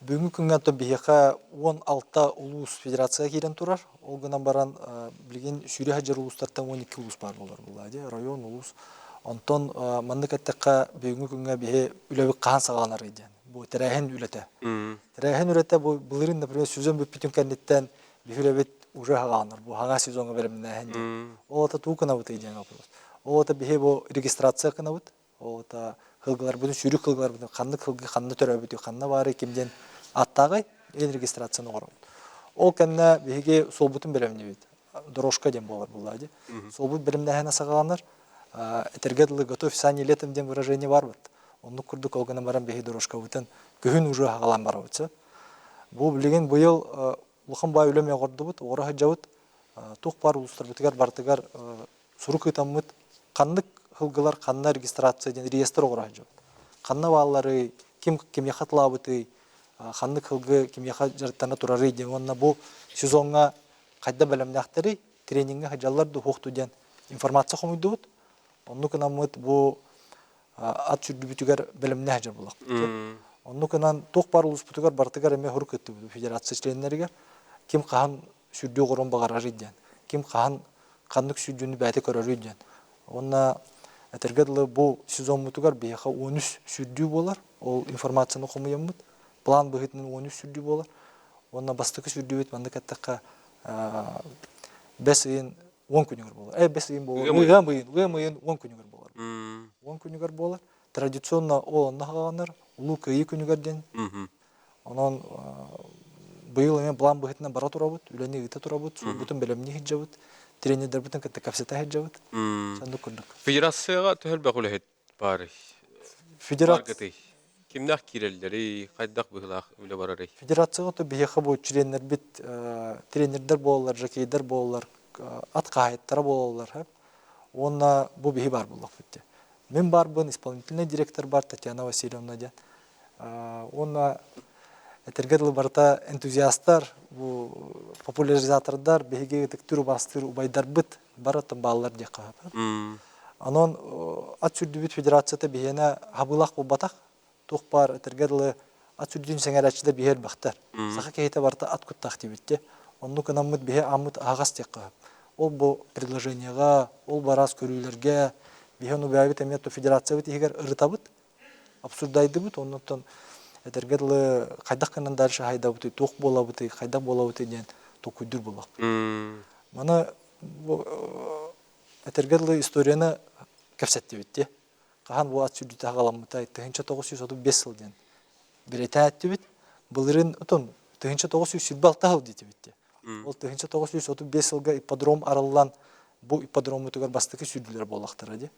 Бүгүҥҥү күҥҥэ оттон биһиэхэ 16 улуус федерацияҕа киирэн турар. Ол гынан баран билигин сүүрэ сылдьар улуустартан 12 улуус баар буолар буоллаҕа дии, район, улуус. Онтон маннык эттэххэ, бүгүҥҥү күҥҥэ биһи үлэбит хаһан саҕаланарый диэн. Бу тэрээһин үлэтэ. Тэрээһин үлэтэ бу былырыын, например, сезон бүппүтүн кэнниттэн биһи үлэбит уже хаҕаанар. Бу хаҥа сезоҥҥа бэлэмнээһин диэн. Ол ата туу кынабытый диэн вопрос. Ол ата биһи бу регистрация кынабыт. Ол ата хылгыларбытын, сүүрүк хылгыларбытын ханнык хылгы ханна төрөөбүтүй, ханна баарый, ким диэн аттааҕый, эн регистрацияны оҥоробут. Ол кэннэ биһиги суолбутун бэлэмниибит. Дорожка диэн буолар буоллаа дии. Суолбут бэлэмнээһинэ саҕаланар. Этэргэ дылы готовь сани летом диэн выражение бар бит. Оннук курдук ол гынан баран биһи дорожкабытын күһүн уже аҕалан барабыт сөп. Бу билигин быйыл улахан баай үлэ оҕордубут, оҕоро сылдьабыт. Туох баар улуустарбытыгар барытыгар сурук ыытаммыт ханнык сылгылар ханна регистрация диэн реестр оҕоро сылдьабыт. Ханна баалларый, ким кимиэхэ атылаабытый, ханнык сылгы кимиэхэ дьарыктана турарый диэн уонна бу сезоҥҥа хайда бэлэмнээхтэрий, трениҥҥэ сылдьаллар дуу, суох дуу диэн информация хомуйдубут. Оннук гынаммыт бу ат сүүрдүбүтүгэр бэлэмнээх дьон буоллахпыт. Оннук гынан туох баар улууспутугар барытыгар эмиэ хорук ыттыбыт федерация членнэригэр ким хаһан сүүрдүү оҕорон баҕарарый диэн, ким хаһан ханнык сүүрдүүнү бэйэтэ көрөрүй диэн. Уонна этэргэ дылы бу сезоммутугар биһиэхэ 13 сүүрдүү буолар. Ол информацияны хомуйаммыт. План быһыытынан 13 сүүрдүү буолар. Уонна бастакы сүүрдүүбүт маннык эттэххэ бэс ыйын 10 күнүгэр буолар. Бэс ыйын буолар. Ыам ыйын, ыам ыйын 10 күнүгэр буолар. 10 күнүгэр буолар. Традиционно ол онно хаҕанар Улуу Кыайыы күнүгэр диэн. Онон быйыл эмиэ план быһыытынан бара турабыт, үлэни ыыта турабыт, суолбутун бэлэмнии сылдьабыт, тренердэрбитин кытта кэпсэтэ сылдьабыт. Соннук курдук. Федерацияҕа төһө элбэх үлэһит баарый? Федерация Кимнээх киирэллэрий, хайдах быһыылаах үлэ барарый? Федерацияҕа то биһиэхэ бу членнэрбит тренердэр буолаллар, жокейдар буолаллар, ат хаһаайыттара буолаллар. Уонна бу биһи баар буоллахпыт дии. Мин баарбын, исполнительный директор бар Татьяна Васильевна диэн. Уонна этэргэ дылы барыта энтузиастар, бу популяризатордар, биһиги ытыктыыр убаастыыр убайдарбыт барытын бааллар диэххэ сөп. Онон ат сүүрдүбүт федерацията биһиэнэ хабыылаах буолбатах. Туох баар этэргэ дылы ат сүүрдүүн сэҥээрээччилэр биһи элбэхтэр. Саха киһитэ барыта ат куттаах диэбит дии. Оннук гынаммыт биһи ааммыт аһаҕас диэххэ сөп. Ол бу предложениеҕа, ол бу араас көрүүлэргэ биһи ону бэйэбит эмиэ федерациябыт иһигэр ырытабыт, обсуждайдыбыт. Оннуттан этэргэ дылы хайдах гынан дальше хайдабытый, туох буолабытый, хайдах буолабытый диэн толкуйдуур буоллахпыт. Маны бу этэргэ дылы историяны кэпсэттибит дии. Хаһан бу ат сүүрдүүтэ аҕаламмытай 1935 сыл диэн бэлиэтээттибит. Былырыын отон 1926 сыл диэтибит дии. Ол 1935 сылга ипподром арыллан бу ипподроммутугар бастакы сүүрдүүлэр буоллахтара дии.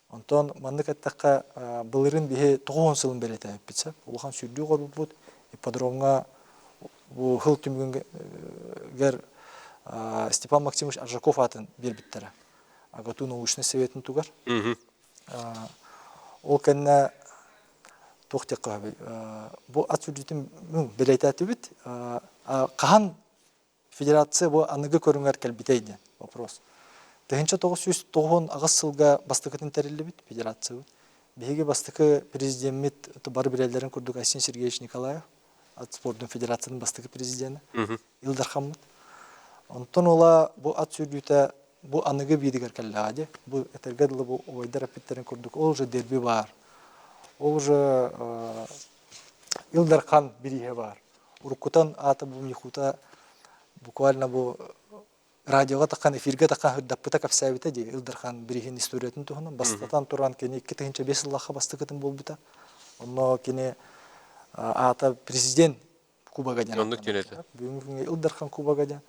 Онтон маннык эттэххэ былырыын биһи 90 сылын бэлиэтээбиппит сөп. Улахан сүүрдүү оҥорбуппут. Ипподромҥа бу сыл түмүгэр Степан Максимович Аржаков аатын биэрбиттэрэ. АГАТУ научнай советын тугар. Ол кэннэ Туох диэххэ бу ат сүүрдүүтүн бэлиэтээтибит. Хаһан федерация бу аныгы көрүҥэр кэлбитэй диэн вопрос. 1998 сылга бастакытын тэриллибит федерациябыт. Биһиги бастакы президеммит бары билэллэрин курдук Айсен Сергеевич Николаев, ат спордун федерациятын бастакы президенэ, Ил Дархаммыт. Онтон ыла бу ат сүүрдүүтэ бу аныгы бииригэр кэллэҕэ дии. Бу этэргэ дылы бу убайдар эппиттэрин курдук ол уже дерби баар. Ол уже Ил Дархан бирииһэ баар. Уруккутан аата бу Михута буквально бу радиоҕа таххан эфиргэ таххан ырдаппыта кэпсээбитэ дии Ил Дархан бирииһин историятын туһунан бастатан туран кини 2005 сыллаахха бастакытын буолбута. Онно кини аата президент кубога диэн Оннук диэн этэ. Бүгүҥҥү күҥҥэ Ил Дархан кубога диэн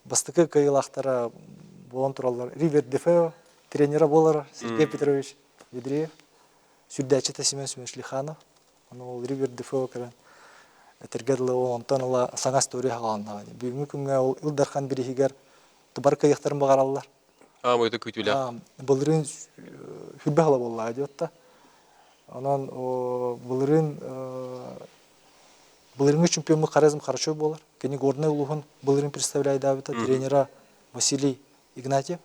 бастакы кыайыылаахтара буолан тураллар. Ривер Дефео тренера буолар Сергей Петрович Ведреев, сүрдээччитэ Семен Семенович Лиханов. Ону ол Ривер Дефео кэлэн этэргэ дылы ол онтон ыла саҥа история саҕаланнаҕа. Бүгүҥҥү күҥҥэ ол Ил Дархан бирииһигэр тубар кыайыахтарын баҕараллар. Аамайда күүтүүлээх. Былырыын сүрбэ сыла буоллаҕа диэт Онон былырыын Былырыҥҥы чемпиоммут Хорезм Харачой буолар. Кини Горнай улууһун былырыын представляйдаабыта тренера Василий Игнатьев.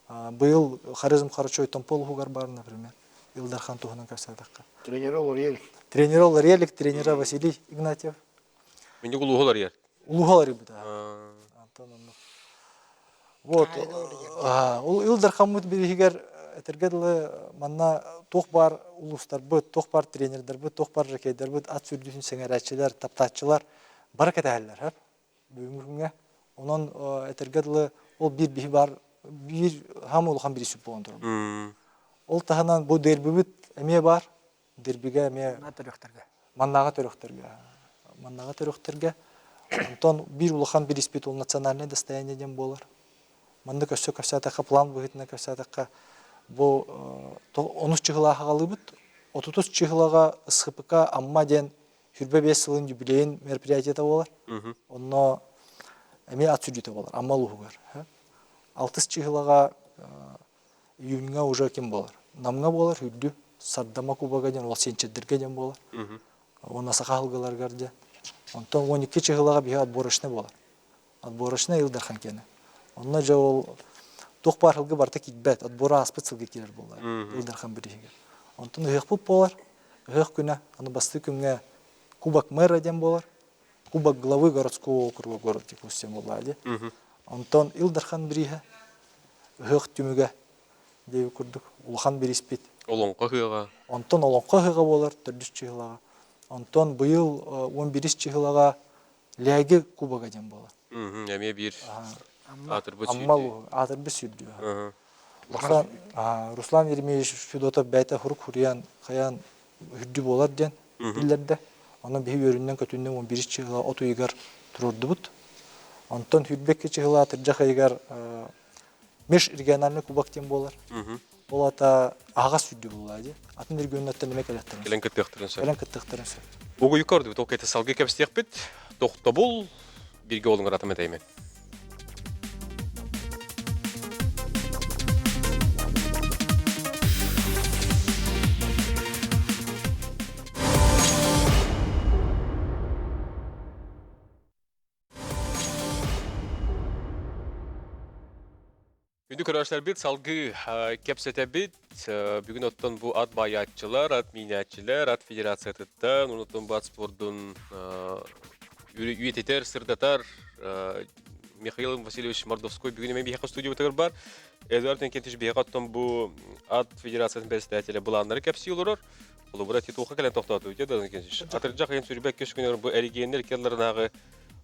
Быйыл Хорезм Харачой Томпо улууһугар баар, например, Ил Дархан туһунан кэпсээтэххэ. Тренера Лориэлик. Тренера Лориэлик, тренера Василий Игнатьев. Миндик улууһу ларыйар. Улууһу ларыйбыта. Антон оннук. Вот, ол Ил Дархаммыт бириһигэр этэргэ дылы манна туох баар улуустарбыт, туох баар тренердэрбит, туох баар жокейдарбыт, ат сүүрдүүтүн сэҥээрээччилэр, таптааччылар бары кэтэһэллэр, хөп бүгүҥҥү күҥҥэ. Онон этэргэ дылы ол биир биһи баар биир хаам улахан бириисүп буолан турар. Ол таһынан бу дербибит эмиэ баар. Дербигэ эмиэ төрүөхтэргэ. Маннааҕы төрүөхтэргэ. Маннааҕы төрүөхтэргэ. Онтон биир улахан бириспит ол национальное достояние диэн буолар. Маннык өссө кэпсээтэххэ, план быһыытынан кэпсээтэххэ, бу онус чыһылаах аҕалыыбыт. Отутус чыһылаҕа СХПК Амма диэн 25 сылын юбилейын мероприятиета буолар. Онно эмиэ ат сүрдүүтэ буолар, Амма улууһугар. Алтыс чыһылаҕа июньҥа уже ким буолар? Намҥа буолар, Үрдү, Сардама кубога диэн, ол Сиэнчэрдэргэ диэн буолар. Уонна саха аһылгыларыгар диэн. Онтон 12 чыһылаҕа биһи отборочный буолар. Отборочный Ил Дархан киэнэ. Онно дьэ ол туох баар сылгы барыта киирбэт, отбор ааспыт сылгы киирэр буолар Ил Дархан бирииһигэр. Онтон ыһыахпыт буолар, ыһыах күнэ, аны бастакы күҥҥэ Кубок мэра диэн буолар. Кубок главы городского округа город Якутия буоллаҕа дии. Онтон Ил Дархан бирииһэ ыһыах түмүгэ диэбит курдук улахан бирииспит. Олоҥхо ыһыаҕа. Онтон олоҥхо ыһыаҕа буолар төрдүс чыһылаҕа. Онтон быйыл 11 чыһылаҕа Лээги кубога диэн буолар. Эмиэ биир аатырбыт Амма улууһу аатырбыт сүүрдүү. Руслан, Руслан Еремеевич Федотов бэйэтэ хурук хуруйан хайаан үрдү буолар диэн биллэрдэ. Онон биһи үөрүннэн-көтүннэн 11 чыһыла от ыйыгар туруордубут. Онтон 22 чыһыла атырдьах ыйыгар межрегиональный кубок диэн буолар. Ол ата аһаҕас үрдү буолла дии. Атын регионнартан эмэ кэлэхтэрин Кэлэн кыттыахтарын сөп. Кэлэн кыттыахтарын сөп. Угуйука ордубут ол кэти салгыы кэпсиэхпит. Тохтобул бииргэ олуҥар атым этэймен. Күндү көрөөччүлэрбит салгыы кэпсэтэбит. Бүгүн оттон бу ат баайааччылар, ат миинээччилэр, ат федерациятыттан, онтон бу ат спордун үйэтитэр, сырдатар Михаил Васильевич Мордовской бүгүн эмиэ биһиэхэ студиябытыгар бар. Эдуард Иннокентьевич биһиэхэ оттон бу ат федерациятын председателэ былааннары кэпсии олорор. Холобура, титуха кэлэн тохтооту, Эдуард Иннокентьевич. Атырдьах ыйын сүрбэ көс күнүгэр бу эригиэннэр келларынааҕы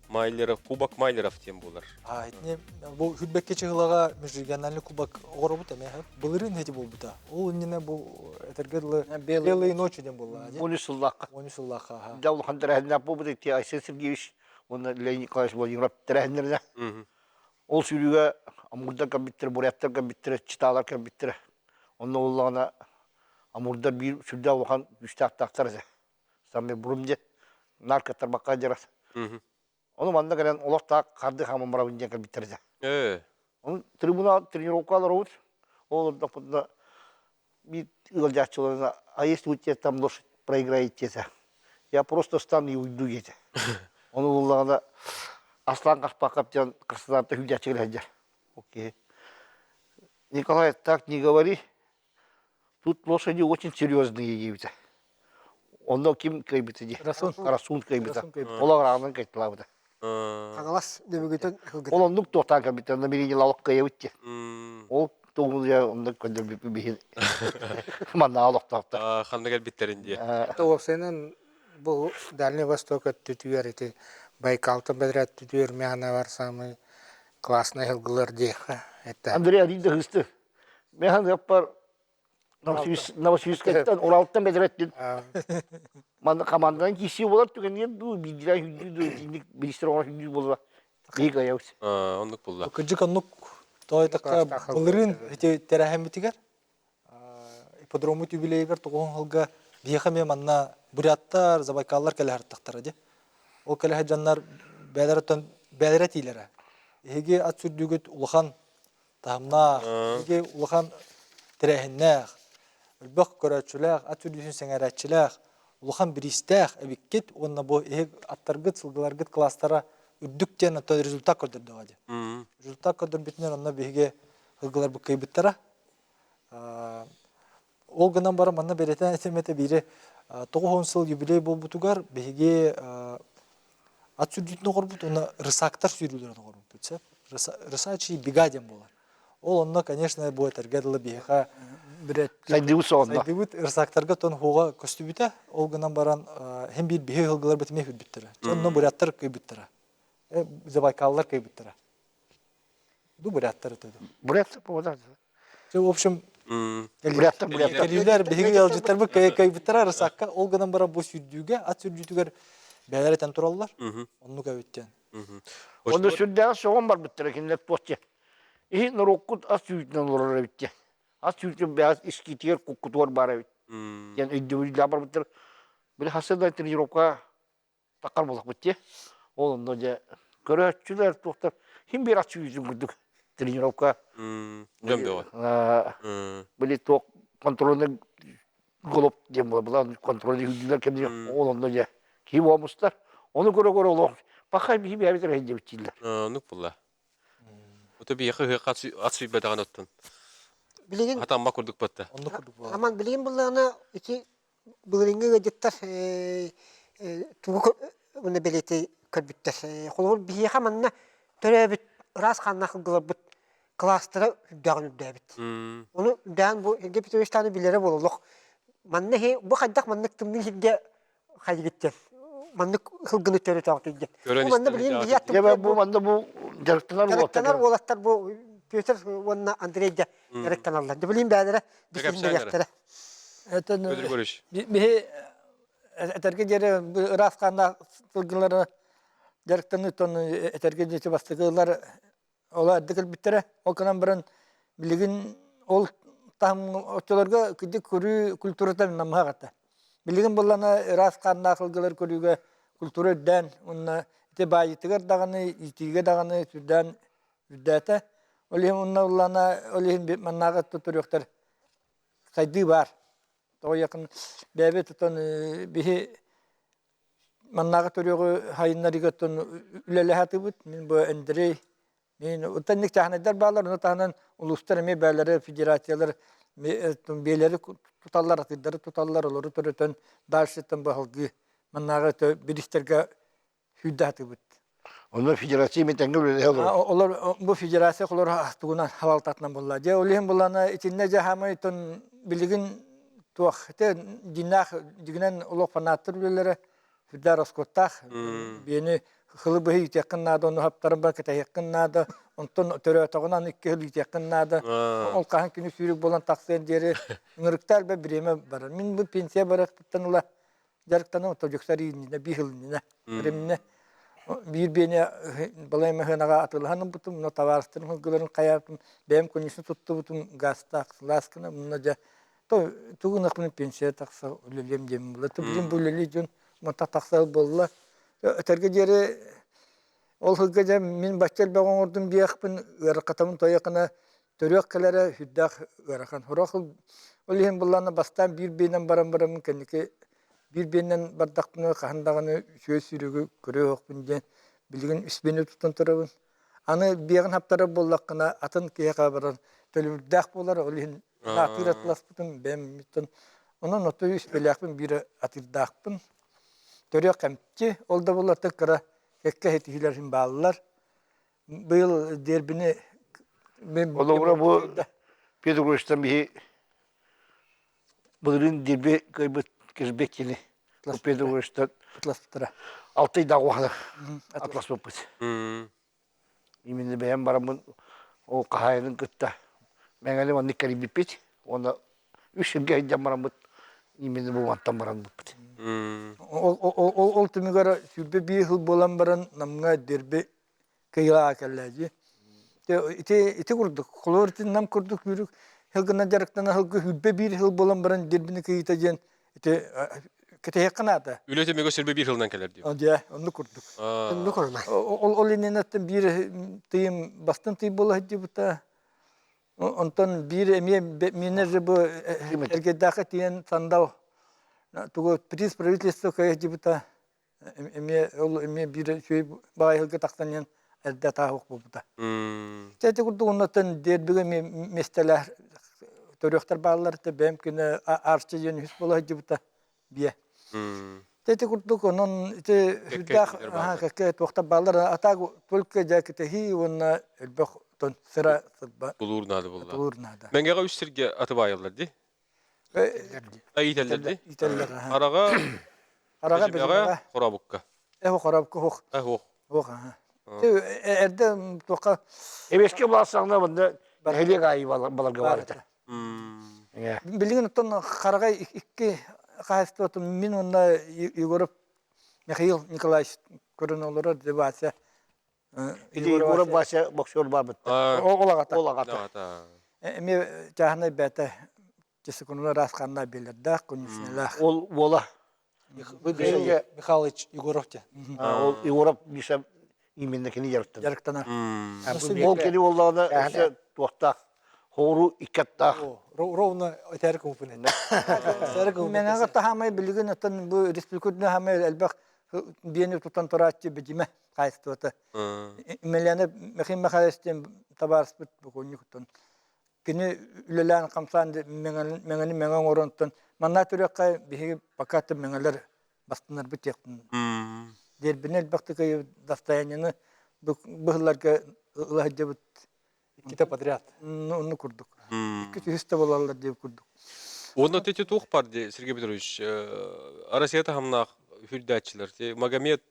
Майлеров, Кубок Майлеров диэн буолар. А, итини бу хүрбэккэ чыһылаҕа межрегиональный кубок оҕоробут эмиэ былырыын эти буолбута. Ол иннинэ бу этэргэ дылы Белые ночи диэн буолла. Он сыллаахха. Он сыллаахха. Дьэ улахан тэрээһиннээх буолбут ити Айсен Сергеевич уонна Леонид Николаевич Владимиров тэрээһиннэринэ. Ол сүүрүүгэ амурдар кэлбиттэрэ, буряттар кэлбиттэрэ, читалар кэлбиттэрэ. Онно буоллаҕына амурдар биир сүрдээх улахан күүстээхтаахтар этэ. Самый бурум диэн наар кыттарбакка дьарас. Ону манна кэлэн олох таах харды хааман барабын диэн кэлбиттэр этэ. Ону трибуна тренировка олоробут. Ол олордохпутуна биир ыалдьааччыларына а если у тебя там лошадь? проиграете Я просто встану и уйду диэтэ. Ону буллаҕына Аслан Каспаков диэн Краснодарта сүүрдээччи сылдьар. Окей. Николай, так не говори. Тут лошади очень серьезные диэбитэ. Онно ким кыайбыта дии? Расун. Расун кыайбыта. Ол аҕыраҕынан кыайталаабыта. Хаҥалас нөмүгүтүн ылгыта. Ол оннук туохтаан кэлбиттэр, онно мирииньил олох кыайабыт дии. Ол тугу онно көрдөрбүппүт биһи манна олохтоохтор. Ханна кэлбиттэрин дии. Уопсайынан бу Дальний Восток өттүтүгэр ити Байкалтан бэдэрээт өттүтүгэр миэхэ самый классный ылгылар диэххэ этэ. Андрей один да хысты. Механ ыаппар Новосибирскайтан Уралтан бэдэрэттин манна команданан киирсии буолар түгэнигэр дуу биирдиилээн сүүрдүү дуу итинник бириистэр оҥорон сүүрдүү буолла биһиги кыайабыт. Оннук булла. Кырдьык оннук тоойдоххо былырыын ити тэрээһиммитигэр ипподроммут юбилейыгар тоҕуһун сылга биһиэхэ эмиэ манна буряттар, забайкаллар кэлэ сырыттахтара дии. Ол кэлэ сылдьаннар бэйэлэрэ оттон бэйэлэрэ этиилэрэ. Эһиги ат сүрдүүгүт улахан таһымнаах, биһиги улахан тэрээһиннээх, элбэх көрөөччүлээх, ат сүрдүүтүн сэҥээрээччилээх, улахан бириистээх эбиккит уонна бу эһиги аттаргыт, сылгыларгыт класстара үрдүк диэн оттон результат көрдөрдөҕө дии. Результат көрдөрбүтүнэн онно биһиги сылгыларбыт кыайбыттара. Ол гынан баран манна бэлиэтээн этим этэ биири 90 сыл юбилей буолбутугар биһиги ат сүүрдүүтүн оҥорбут уонна рысактар сүүрүүлэрин оҥорбуппут сөп. Рысачий бега диэн буолар. Ол онно, конечно, бу этэргэ дылы биһиэхэ Сайдыбыт соҕонно. Сайдыбыт рысактарга тон хуоҕа көстүбүтэ. Ол гынан баран һин биир биһи ыһылгыларбыт эмиэ үрбүттэрэ. Онно буряттар кыйбыттара. Забайкаллар кыйбыттара. Ду буряттар это. Буряттар буолар. В общем, Буряттар буряттар. Кэлиилэр биһиги ыалдьыттарбыт кыайбыттара рысакка ол гынан баран бу сүүрдүүгэ ат сүүрдүүтүгэр бэйэлэр этэн тураллар. Оннук эбит диэн. Онно сүрдээҕи сөҕөн барбыттара кинилэр туох диэн. Иһи норуоккут ас сүүрдүүтүнэн олорор эбит диэн. Ас сүүрдүүтүн бэйэҕит искитигэр куккутугар баар эбит диэн өйдөбүллээх барбыттар. Били хасыда тренировка таххар буоллахпыт дии. Ол онно дьэ көрөөччүлэр туохтар син биир ас сүүрдүүтүн курдук тренировка. Дьон бөҕө. Били туох контрольный голуб диэн буолар контрольный үрдүлэр кэмнэр ол онно дьэ киһи буомустар. Ону көрө-көрө олох пахай биһи бэйэбит эрэ диэбит дииллэр. Оннук буолла. Ото биһиэхэ ыһыахха ат сүйбэтэҕин оттон. Билигин Хатамма курдук батта. Оннук курдук буолар. Аман билигин буллаҕына ити былырыыҥҥы ыалдьыттар тугу уонна бэлиэтии көрбүттэр. Холобур, биһиэхэ манна төрөөбүт ыраас хааннаах ылгыларбыт кылаастара үрдээҕин үрдээбит. Ону үрдээн бу Сергей Петрович даҕаны билэрэ буолуо олох манна иһи бу хайдах маннык тымныы сиргэ хайыгыт диэн маннык сылгыны төрөтөҕүтүй диэн. Көрөн Бу манна истэн билигин биһи Дьэ аттыбытыгар бу манна бу дьарыктанар уолаттар. дьарыктанар уолаттар бу Петр уонна Андрей да дьарыктаналлар. Дьэ билигин бэйэлэрэ билсиһиннэриэхтэрэ. Этэн Петр Егорович. биһи этэргэ диэри ыраас хааннаах сылгылары дьарыктаныы тон этэргэ диэри бастакылар Ол эрдэ кэлбиттэрэ. Ол гынан баран билигин ол таһым оччолорго кырдьык көрүү культурата намыһах этэ. Билигин буоллаҕына ыраас хааннаах ылгылар көрүүгэ культура үрдээн уонна ити баайыытыгар даҕаны, иитиигэ даҕаны сүрдээн үрдээтэ. Ол иһин уонна буоллаҕына ол иһин маннааҕы туруохтар сайдыы баар. Тоҕо якын бэйэбит оттон биһи Маннааҕы төрүөҕү хайыннарыыга оттон үлэлэһэ сатыыбыт. Мин бу Андрей, мин оттон инник чааһынайдар бааллар, ону таһынан улуустар эмиэ бэйэлэрэ федерациялар биэлэри туталлар, атыырдары туталлар, олору төрөтөн дальшыттан бу салгыы маннааҕы биристэргэ сүүрдэ сатыыбыт. Онно федерация эмиэ тэҥҥэ үлэлэһэ олорор. Олор бу федерация олор тугунан хабалтатынан булла. Дьэ ол иһин буллана итиннэ дьэ хаамай тон билигин туох ити дьиннээх дьигинэн олох фанаттар үлэлэрэ сүрдээх роскоттаах биэни хылы быһы иитиэххин наада ону хаптарын бар кэтэһиэххин наада онтон төрөөтөҕүнэн икки хыл иитиэххин наада ол хаһан күнү сүүрүк буолан тахсыан диэри ыҥырыктаах элбэх бириэмэ барар мин бу пенсия барыахпыттан ыла дьарыктанан отодьуксар иннинэ биир сыл иннинэ ремнэ биир биэни балай маһынаҕа атыылаһан ылбытым муна табаарыстарым сылгыларын хайаабытым бэйэм конюшня туттубутум газтаах сылааскына муна дьэ тугу гынахпын пенсия тахса үлэлиэм диэн буолла билин бу үлэлии дьон манта тахса буолла өтөргө диэри ол сылга дьэ мин бачча элбэх оҥордум диэхпин ыарахатабын тойохына төрүөх кэлэрэ сүрдээх ыарахан. Сорох ол иһин буллаана бастаан биир биэнэн баран бараммын кэнники Биир биэннэн бардахпына хаһан даҕаны үчүгэй сүүрүгү көрүө суохпун диэн билигин үс биэни туттан турабын. Аны биэҕин хаптарар буоллаххына атын киһиэхэ барар төлөбүрдээх буолар, ол иһин атыыр атыласпытым бэйэм онон отой үс биэлээхпин биир атыырдаахпын. Төрүөх эмчи, ол да буоллар кыра кэккэ ситиһиилэр иһин бааллар. Быйыл дербини Олоҕура бу Петроградтан биһи былырыын дерби кыайбыт Кирбек кини Петроградтан атластара. Алтыйдаах уохана атласпыппыт. Именно бэйэм бараммын ол хаһаайынын кытта Мэҥэли маннык кэрийбиппит уонна үс сиргэ сылдьан бараммыт именно бу мантан бараммыппыт. Ол түмүгэр 21 сыл буолан баран Намҥа дерби кыйылаа кэллэ дии. Ити ити курдук, холобур ити Нам курдук үүрүк сылгынан дьарыктана сылгы 21 сыл буолан баран дербини кыйыта диэн ити кэтэһиэххэ наада. Үлэ түмүгэ 21 сылынан кэлэр дии. Дьэ, оннук курдук. Оннук курдук. Ол иннинэ биир тыйым бастын тый буола сылдьыбыта. Онтон биир эмиэ миэнэ же бу эргэйдээххэ тиийэн сандал тугу приз правительства кыайдыбыта эмиэ ол эмиэ биир үчүгэй баҕайыһылга тахсан иһэн эрдэ атааһык буолбута. Чэ ити курдук оннуттан дербигэ эмиэ миэстэлээх төрүөхтэр бааллар этэ бэйэм күнэ Арчы диэн үһүс буола сылдьыбыта биэ. Ити курдук онон ити сүрдээх кэккэ туохтар бааллар атаак только дьэ кэтэһии уонна элбэх тон сыра сырба Тулуур наада буолла. Тулуур наада. Мэҥэҕэ үс сиргэ аты баайаллар дии. Иитэллэр дии. Иитэллэр. Хараҕа Хараҕа бэдьимэҕэ хоробукка. Эһо хоробукка хух. Эһо. Хух. Эрдэ туохха Эбэске булаасаҕына манна нэһилиэк аайы баларга бар этэ. Билигин оттон хараҕай икки хаһаайыстыбатын мин уонна Егоров Михаил Николаевич көрөн олорор Вася. Ити Егоров Вася боксер баабыт. Ол аҕата. Ол аҕата. Эмиэ чааһынай бэйэтэ чесекунуна ыраас ханна биэлэрдээх, конюшнялаах. Ол уола Михаил Михайлович Егоров диэн. Ол Егоров Миша именно кини дьарыктанар. Дьарыктанар. Ол кини буоллаҕына өссө туохтаах хоору икки аттаах. Ровно этэр кумпун Мэҥэҕэ таһаамай билигин оттон бу республика хаамай элбэх биэни тутан турааччы бидиме хаайыстыбата. Милена Михаил Михайлович диэн табаарыспыт бокуонньуктан кини үлэлээн хамсаан мэҥэни мэҥэ оҥоронтон манна төрүөххэ биһиги пока мэҥэлэр бастынарбыт диэхпин дербини элбэхтик достояниены быһылларга ыла сылдьабыт иккитэ подряд онну курдук икки үһүс да буолаллар диэбит курдук Уонна ити туох бар дии Сергей Петрович Россия таһымнаах үрдээччилэр Магомед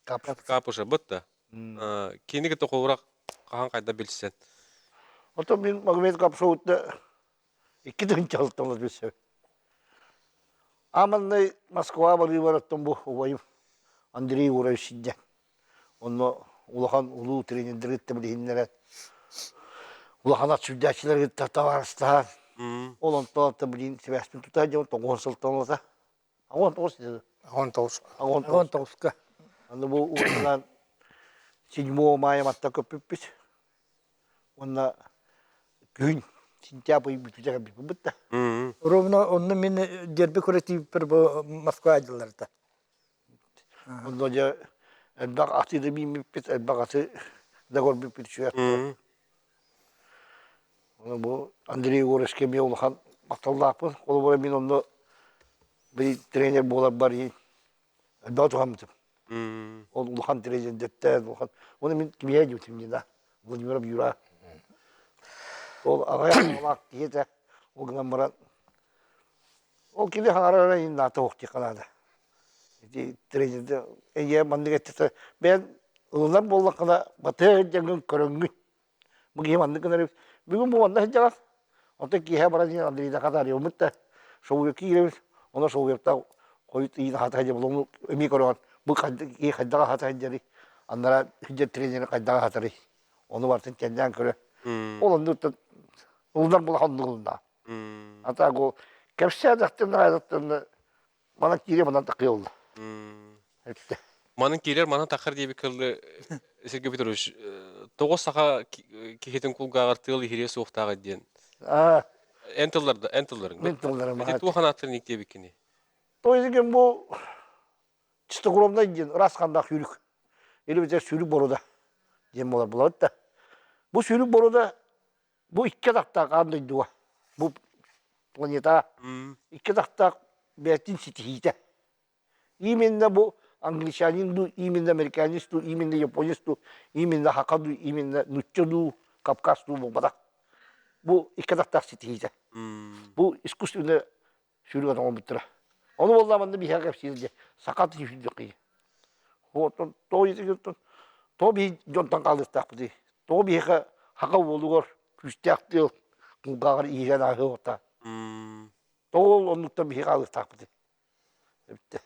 Капыша бытта Кини кытта холобура хаһан хайда билсэн? Оттон мин Магомед Капшоутта икки тыһыынча билсэбин. Аманнай Москва барыыбар оттон бу убайым Андрей Егорович сиддэ. Онно улахан улуу тренердери кытта билиһиннэрэн, улахан ат сүрдээччилэри кытта табаарыстаһан, ол онтон билин сибээспин тута дьон тоҕуһун сылтан ылата. 19 деді. 19. 19-ка. Аны бу уонунан 7 мая матта көппүппүт. Уонна күһүн сентябрь бүтүтэ кэлбиппит да. Ровно онно мин дерби көрөтүүппэр бу Москва дьылларда. Онно дьэ элбэх аты да бииммиппит, элбэх аты да көрбүппүт үчүгэй. Ону бу Андрей Егоровичка эмиэ улахан махталлаахпын. Холобура мин онно били тренер буоларбар элбэҕи туһаммытым. Ол улахан тренердэртэн улахан Оны мин кимиэхэ диэбитим дии да Владимиров Юра. Ол аҕыйах аҕалаах киһи этэ. Ол гынан баран ол кини хаҥарара иһин наата суох диэххэ наада. Ити тренердэр эйиэ маннык эттэ бэйэн ылынар буоллаххына батыһа сылдьаҥҥын көрөҥҥүн Бу киһи маннык гынар эбит. Бүгүн бу манна сылдьаҕын. Онтон киэһэ баран иһэн Андрейда хатаарыйаммыт да Шоуевка киирэбит. Онно Шоуевтаах хойут ыйын аһата сылдьар буолуому эмиэ көрөҕүн. Бу киһи хайдах аһата сылдьарый? Аннараа сылдьар тренери хайдах аһатарый? Ону барытын кэннээн көрө. Ол оннуттан ылынар була оннук ылынна. А так ол кэпсээтэхтин Манан киирэр, манан таххыа буолла. Эттэ. Манан киирэр, манан таххар диэбит кыллы Сергей Петрович, тоҕо саха киһитин кулгааҕар тыал иһириэ суохтааҕый диэн. Аа. Эн тылларда, эн тылларыҥ. Мин тылларым. Ити туох анааттарын иктиэбиккиний? То бу чистокровнай диэн ыраас хааннаах сүүрүк. Или битэ сүүрүк боруода диэн буолар булабыт да. Бу сүүрүк боруода бу икки атахтаах аан дойдуга бу планета икки атахтаах бэйэтин ситиһиитэ. Именно бу англичанин дуу, именно американец дуу, именно японец дуу, именно хака дуу, именно нучча дуу, кавказ дуу буолбатах. Бу икки атахтаах ситиһиитэ. Бу искусственно сүүрүк оҥорбуттара. Ону буолла манна биһиэхэ кэпсиир дьэ саха сүүрдүк Оттон тоҕо тоҕо биһи дьонтон хаалыахтаахпытый? Тоҕо биһиэхэ хака уолугар күүстээх тыал кулгааҕар иһирэн ааһыахта? Тоҕо ол оннуктан биһи хаалыахтаахпытый? Эбиттэ.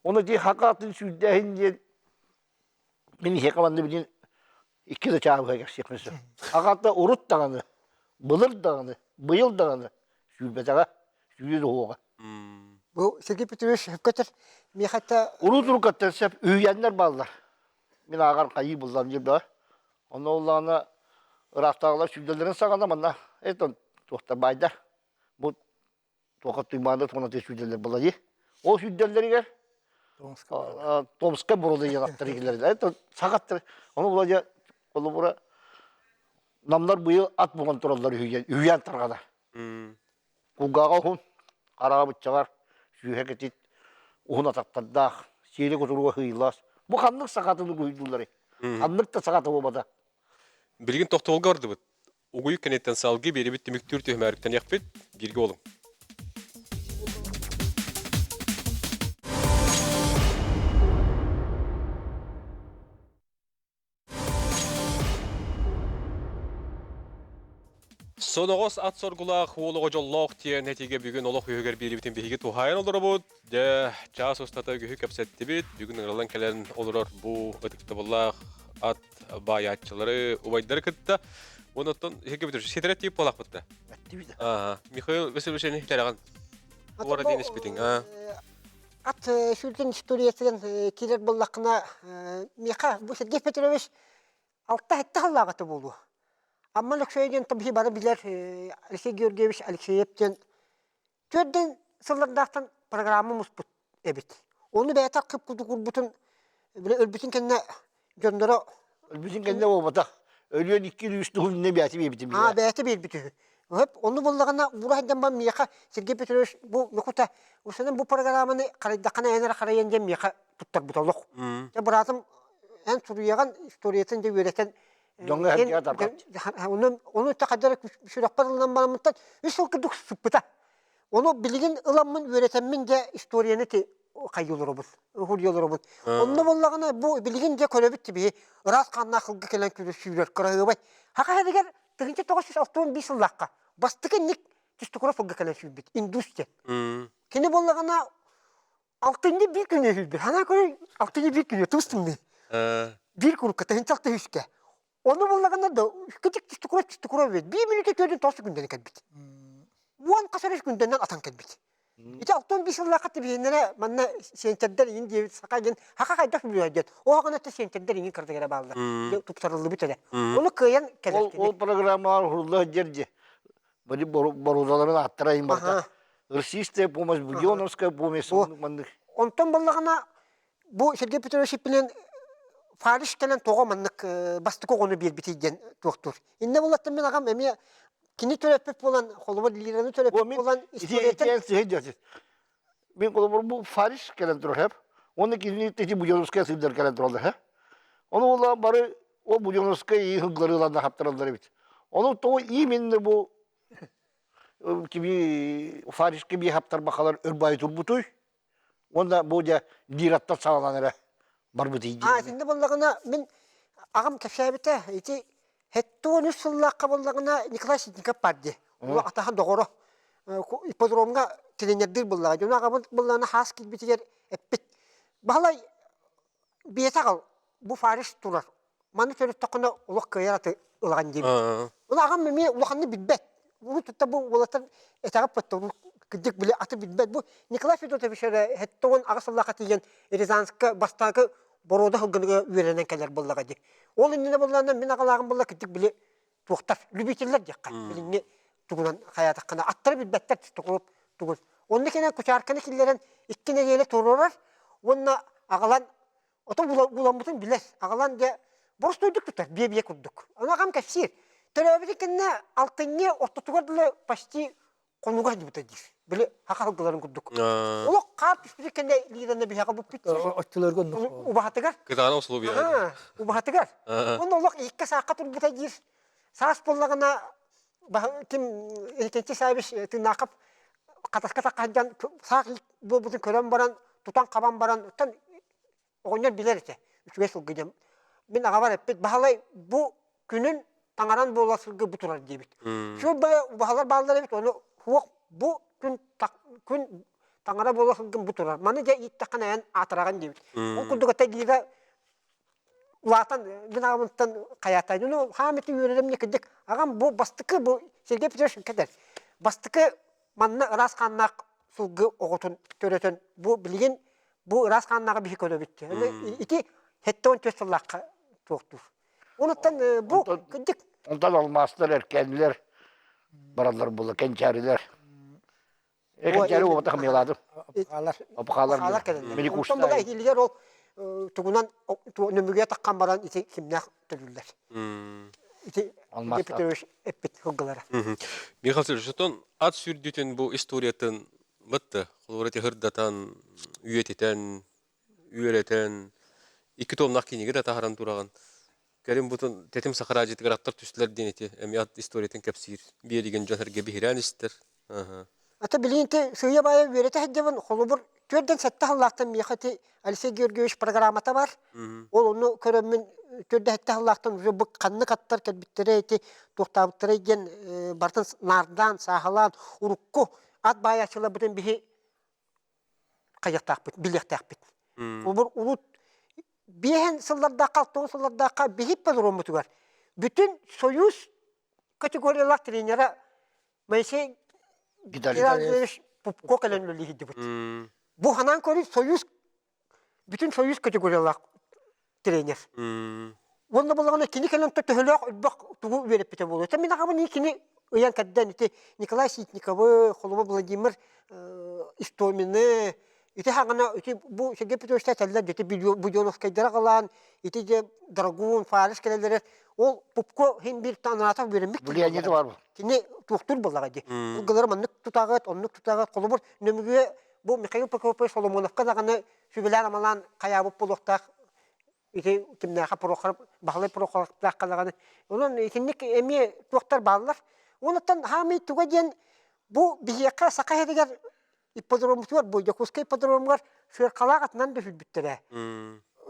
Ону ити хака атын сүүрдээһин диэн мин иһиэхэ манна билин икки да чаабыга кэпсиэхпин сөп. Аҕата урут даҕаны, былыр даҕаны, быйыл даҕаны сүүрбэтэҕэ, сүүрүө да уһуоҕа. Бу Сергей Петрович сөпкө миэхэ Урут уруккаттан сөп үһүйээннэр бааллар. Мин ааҕар хайыы буллам диир да. Онно улаана ыраахтааҕылар сүүрдэллэрин саҕана манна это туохтар баайдар. Бу туохха туймаанда туонатын сүүрдэллэр буолла дии. Ол сүүрдэллэригэр Томскай боруода иһэллэр. Сахаттар. Ону була дьэ холобура намнар быйыл ат булан тураллар үһүйээн үһүйээн тарҕана. Кулгааҕа уһун, хараҕа быччаҕар, сүүһэ кэтит, уһун атахтардаах, сиэлэ кутуруга сыыйыллаас. Бу ханнык сахатын угуйдуулларый? Ханнык да сахата буолбата. Билигин тохтобулга бардыбыт. Угуйук кэнниттэн салгыы биэрибит түмүктүүр түһүмээриктэниэхпит. Бииргэ буолуҥ. Соноҕос ат соргулаах уол оҕо дьоллоох диэн этиигэ бүгүн олох үһүгэр биэрибитин биһиги туһаайан олоробут. Дьэ, чаас устата үгүһү кэпсэттибит. Бүгүн ыҥырыллан кэлэн олорор бу ытыктабыллаах ат баайааччылары, убайдары кытта. Онон иһиги бүтүр. Ситэрэ тиип буолахпыт да. Ага. Михаил Васильевич иһитэрэгин. Уора диэн испитиҥ. Ат сүүрдэн историятыгар киирэр буоллаххына, миэхэ бу Сергей Петрович алта-сэттэ сыллааҕыта буолуо. Амма Лөксөйө диэн биһи бары билэр Алексей Георгиевич Алексеев диэн төрдүн сыллардаахтан программа муспут эбит. Ону бэйэтэ кып-курбутун били өлбүтүн кэннэ дьонноро Өлбүтүн кэннэ буолбатах. Өлүөн икки үс туһун иннэ бэйэтэ биэрбитим. Аа бэйэтэ биэрбит үһү. Өп, ону буллаҕына уура сылдьан баран миэхэ Сергей Петрович бу Микута усанан бу программаны харайдаххына эн эрэ харайан диэн миэхэ туттарбыта олох. Дьэ быраатым эн суруйаҕын историятын дьэ үөрэтэн Дьоҥҥо эргэ тарҕат. Ону ону хайдах сүрэхпэр ылынан бараммыттан үс сыл курдук сыппыта. Ону билигин ыламмын үөрэтэммин дьэ историяны ти хайыы олоробут, уһуруйа олоробут. Онно буоллаҕына бу билигин дьэ көрөбүт тибиһи ыраас хааннаах сылгы кэлэн сүүрэр кыраһыабай. Хаха сиригэр 1965 сыллаахха бастакы инник Чистокуров сылгы кэлэн сүүрбүт индус диэн. Кини буоллаҕына алтынньы биир күнү сүүрбүт. Ханаа көрөн алтынньы биир күнү тус тымныы. Биир курукка тыһынча алта үскэ. Ону буллаҕына да кытык чистокуров чистокуров эбит. Биир мүнүүтэ төрдүн тоҕус күндэнэ кэлбит. Уон хас эрэ күндэнэн атан кэлбит. Ити алтан биир сыллаахха тибиһиннэрэ манна сиэнчэрдэр иҥин диэбит саха диэн хаха хайдах билиэ диэн оһоҕун өттө сиэнчэрдэр иҥин кырдык эрэ бааллар. Тупсарыллыбыт эрэ. Ону кыайан кэлэр. Ол программалар уһулла сылдьар дии. Били боруодаларын ааттара иһин барда. Российская помощь, Буденовская помощь маннык. Онтон буллаҕына Бу Сергей Петрович иппинэн Фариш кэлэн тоҕо маннык бастакы оҕону биэрбитий диэн туохтуур. Иннэ булаттан мин аҕам эмиэ кини төрөппүт буолан, холобур Лираны төрөппүт буолан историятын Мин холобур бу Фариш кэлэн турар хэп. Уонна кинини ити Буденовская сыырдар кэлэн тураллар хэп. Ону буолла бары ол Буденовская ии хылларыыланна хаптараллар эбит. Ону тоҕо именно бу кими Фаришка бии хаптарбахалар өр баайы турбутуй. Уонна бу дьэ Лираттан саҕалаан эрэ барбыт дии. Аа итиннэ буоллаҕына мин аҕам кэпсээбитэ ити 73 сыллаахха буоллаҕына Николай Ситников баар дии. Ол атаһа доҕоро ипподромҥа тренердиир буоллаҕа. Дьону аҕабыт буоллаҕына хаас киирбитигэр эппит. Баһылай биэтэ аҕал бу Фариш турар Маны төрүттэххинэ олох кыайар аты ылаҕын диэбит. Ол аҕам эмиэ улаханнык билбэт. Бу тутта бу уолаттар этэҕэ паттон кырдьык били аты билбэт. Бу Николай Федотович эрэ 78 сыллаахха тиийэн Рязанска бастакы боруода сылгыныга үөрэнэн кэлэр буоллаҕа дии. Ол иннинэ буоллаҕына мин аҕалааҕым буолла кырдьык били туохтар любителлэр диэххэ. Билиҥҥи тугунан хайаатаххына аттары билбэттэр тугун. Онно кэнэн кучаарканы киллэрэн икки нэдиэлэ туруорар уонна аҕалан ото буламмытын билэр. Аҕалан дьэ боростуойдук тутар, биэ-биэ курдук. Ону аҕам кэпсиир. Төрөөбүтүн кэннэ алтынньы ортотугар дылы почти хонуга сылдьыбыта диир. Били хаха сылгыларын курдук. Олох хаар түспүтүн кэннэ лиидэнэ биһэҕэ буппут. Оччолорго оннук. Убаһатыгар. Кытаанах условия. Убаһатыгар. Онно олох икки саахха турбута диир. Саас буоллаҕына ким Иннокентий Саввич Тыыннаахап хатаска таххайдан саах буолбутун көрөн баран тутан хабан баран оттон оҕонньор билэр этэ үчүгэй сылгы диэн мин аҕабар эппит Баһылай бу күнүн таҥаран буола сылгы бу турар диэбит Шул баһалар бааллар эбит ону суох бу күн күн таҥара буола сылгым бу турар маны дьэ ииттэххинэ эн аатыраҕын диэбит ол курдук этэ диирэ улаатан мин аҕабынтан хайаатаан ну хаам ити үөрэрим не кырдьык аҕам бу бастакы бу Сергей Петрович кэтэр бастакы манна ыраас хааннаах сылгы оҕотун төрөтөн бу билигин бу ыраас хааннааҕы биһи көрөбүт ити 74 сыллаахха туохтуур онуттан бу кырдьык онтон алмаастар эркээнилэр бараллар була кэнчээрилэр Кэнчээри уота хамыйалаатым. Опахалар. Опахалар кэлэллэр. Онтон була иһилигэр ол тугунан нөмүгэ таххан баран ити кимнээх төлүүллэр. Ити Сергей Петрович эппит сылгылара. Михаил Васильевич, отон ат сүүрдүүтүн бу историятын бытты, холобура ити хырдатан, үйэтитэн, үөрэтэн, икки томнаах кинигэ да таһаран тураҕын. Кэлин бутун тэтим сахараадьытыгар аттар түстүлэр диэн ити эмиэ ат историятын кэпсиир биэригин дьон сэргэ биһирээн истэр. Ата билигин ити сыыйа-баайа үөрэтэ сылдьабын. Холобур, түөрдэн сэттэ сыллаахтан миэхэ ити Алексей Георгиевич программата бар. Ол ону көрөммүн төрдө сэттэ сыллаахтан уже бу ханнык аттар кэлбиттэрэ ити туохтаабыттара диэн барытын наардаан, сааһылаан урукку ат баайааччыларбытын биһи хайыахтаахпыт, билиэхтээхпит. Холобур, урут биэһэн сыллардаахха, алтан сыллардаахха биһи ипподроммутугар бүтүн Союз категориялаах тренера Моисей Геннадьевич Пупко кэлэн үлэлиһидибит. Бу ханаан көрүн Союз бүтүн Союз категориялаах тренер. Уонна буллаҕына кини кэлэн төһөлөөх элбэх тугу үөрэппитэ буолуо. Мин аҕабын кини ыйан кэрдэн ити Николай Ситниковы, холобур Владимир Истомины, ити хаҕана ити бу Сергей Петрович этэллэр ити Буденовскайдара аҕалаан ити дьэ Драгун, Фарис кэлэллэрэ ол Пупко хин бир танаатах үөрэммит Влияние бар. Кини туохтуур буоллаҕа дии. Ылгылары маннык тутаҕыт, оннук тутаҕыт. Холобур, нөмүгүө бу Михаил Прокопьевич Соломоновка даҕаны сүбэлээн-амалаан хайаабыт буолуохтаах ити кимнээхэ Прохоров Баһылай Прохоровтаахха даҕаны онон итинник эмиэ туохтар бааллар онуттан хаамый туга диэн бу биһиэхэ саха сиригэр ипподроммутугар бу Дьокуускай ипподромугар сыаркалаах атынан да сүүрбүттэрэ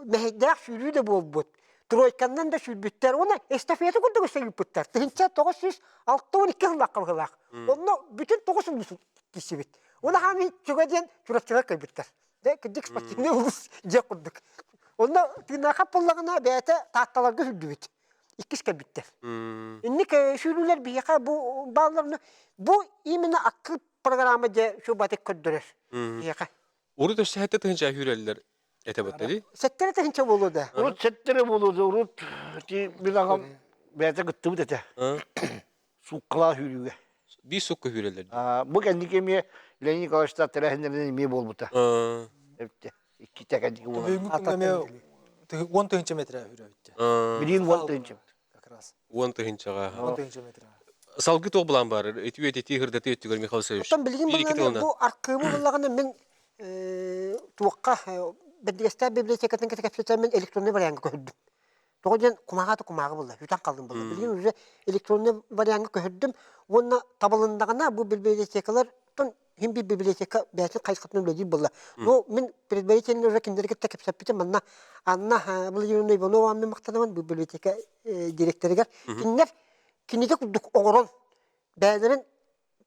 мэһэйдээх сүүрүү да буолбут тройканнан да сүүрбүттэр уонна эстафета курдук өссө ыыппыттар 1962 сыллаахха быһыылаах онно бүтүн тоҕус улуус киирсибит уонна хаамый туга диэн Чурапчылар кыайбыттар Дьэ, кырдьык спортивный улуус дьиэ курдук. Онно тыыннаахап буоллаҕына бэйэтэ Таатталарга сүүрдүбүт. Иккис кэлбиттэр. Инник сүүрүүлэр биһиэхэ бу бааллар бу именно аккы программа дьэ шубатык көрдөрөр биһиэхэ. Урут өссө сэттэ тыһыынча сүүрэллэр этэ бытта дии? Сэттэрэ тыһыынча буолуо да. Урут сэттэрэ буолуо да, урут ти мин аҕам бэйэтэ кыттыбыт этэ. Сууккалаах сүүрүүгэ. Биир сукка сүүрэллэр. Бу кэнники эмиэ Леонид Николаевич тэрээһиннэринэн эмиэ буолбута. Эбитте. Иккитэ кэнники буолан. Бүгүҥҥү күҥҥэ эмиэ уон тыһыынча метрэ сүүрэ Билигин уон тыһыынча. Как раз. Уон тыһыынчаҕа. Уон тыһыынча метрэ. Салгыы туох былаан баар? Ити этитии хырдатыы өттүгэр Михаил Васильевич. Оттон билигин буллаҕына бу архыыбы буллаҕына мин туохха Бэрдигэстээх библиотекатын кытта кэпсэтэммин электронный вариаҥҥа көһөрдүм. Тоҕо диэн кумааҕы да кумааҕы булла, сүтэн халлым булла. Билигин уже электронный вариаҥҥа көһөрдүм уонна табылыннаҕына бу библиотекалартан иһин биир библиотека бэйэтин хайысхатынан үлэлиир буолла. Ну, мин предварительно уже кинилэри кытта кэпсэппитим. Манна Анна Владимировна Иванова мин махтанабын бу библиотека директорыгар. Кинилэр кинигэ курдук оҥорон бэйэлэрин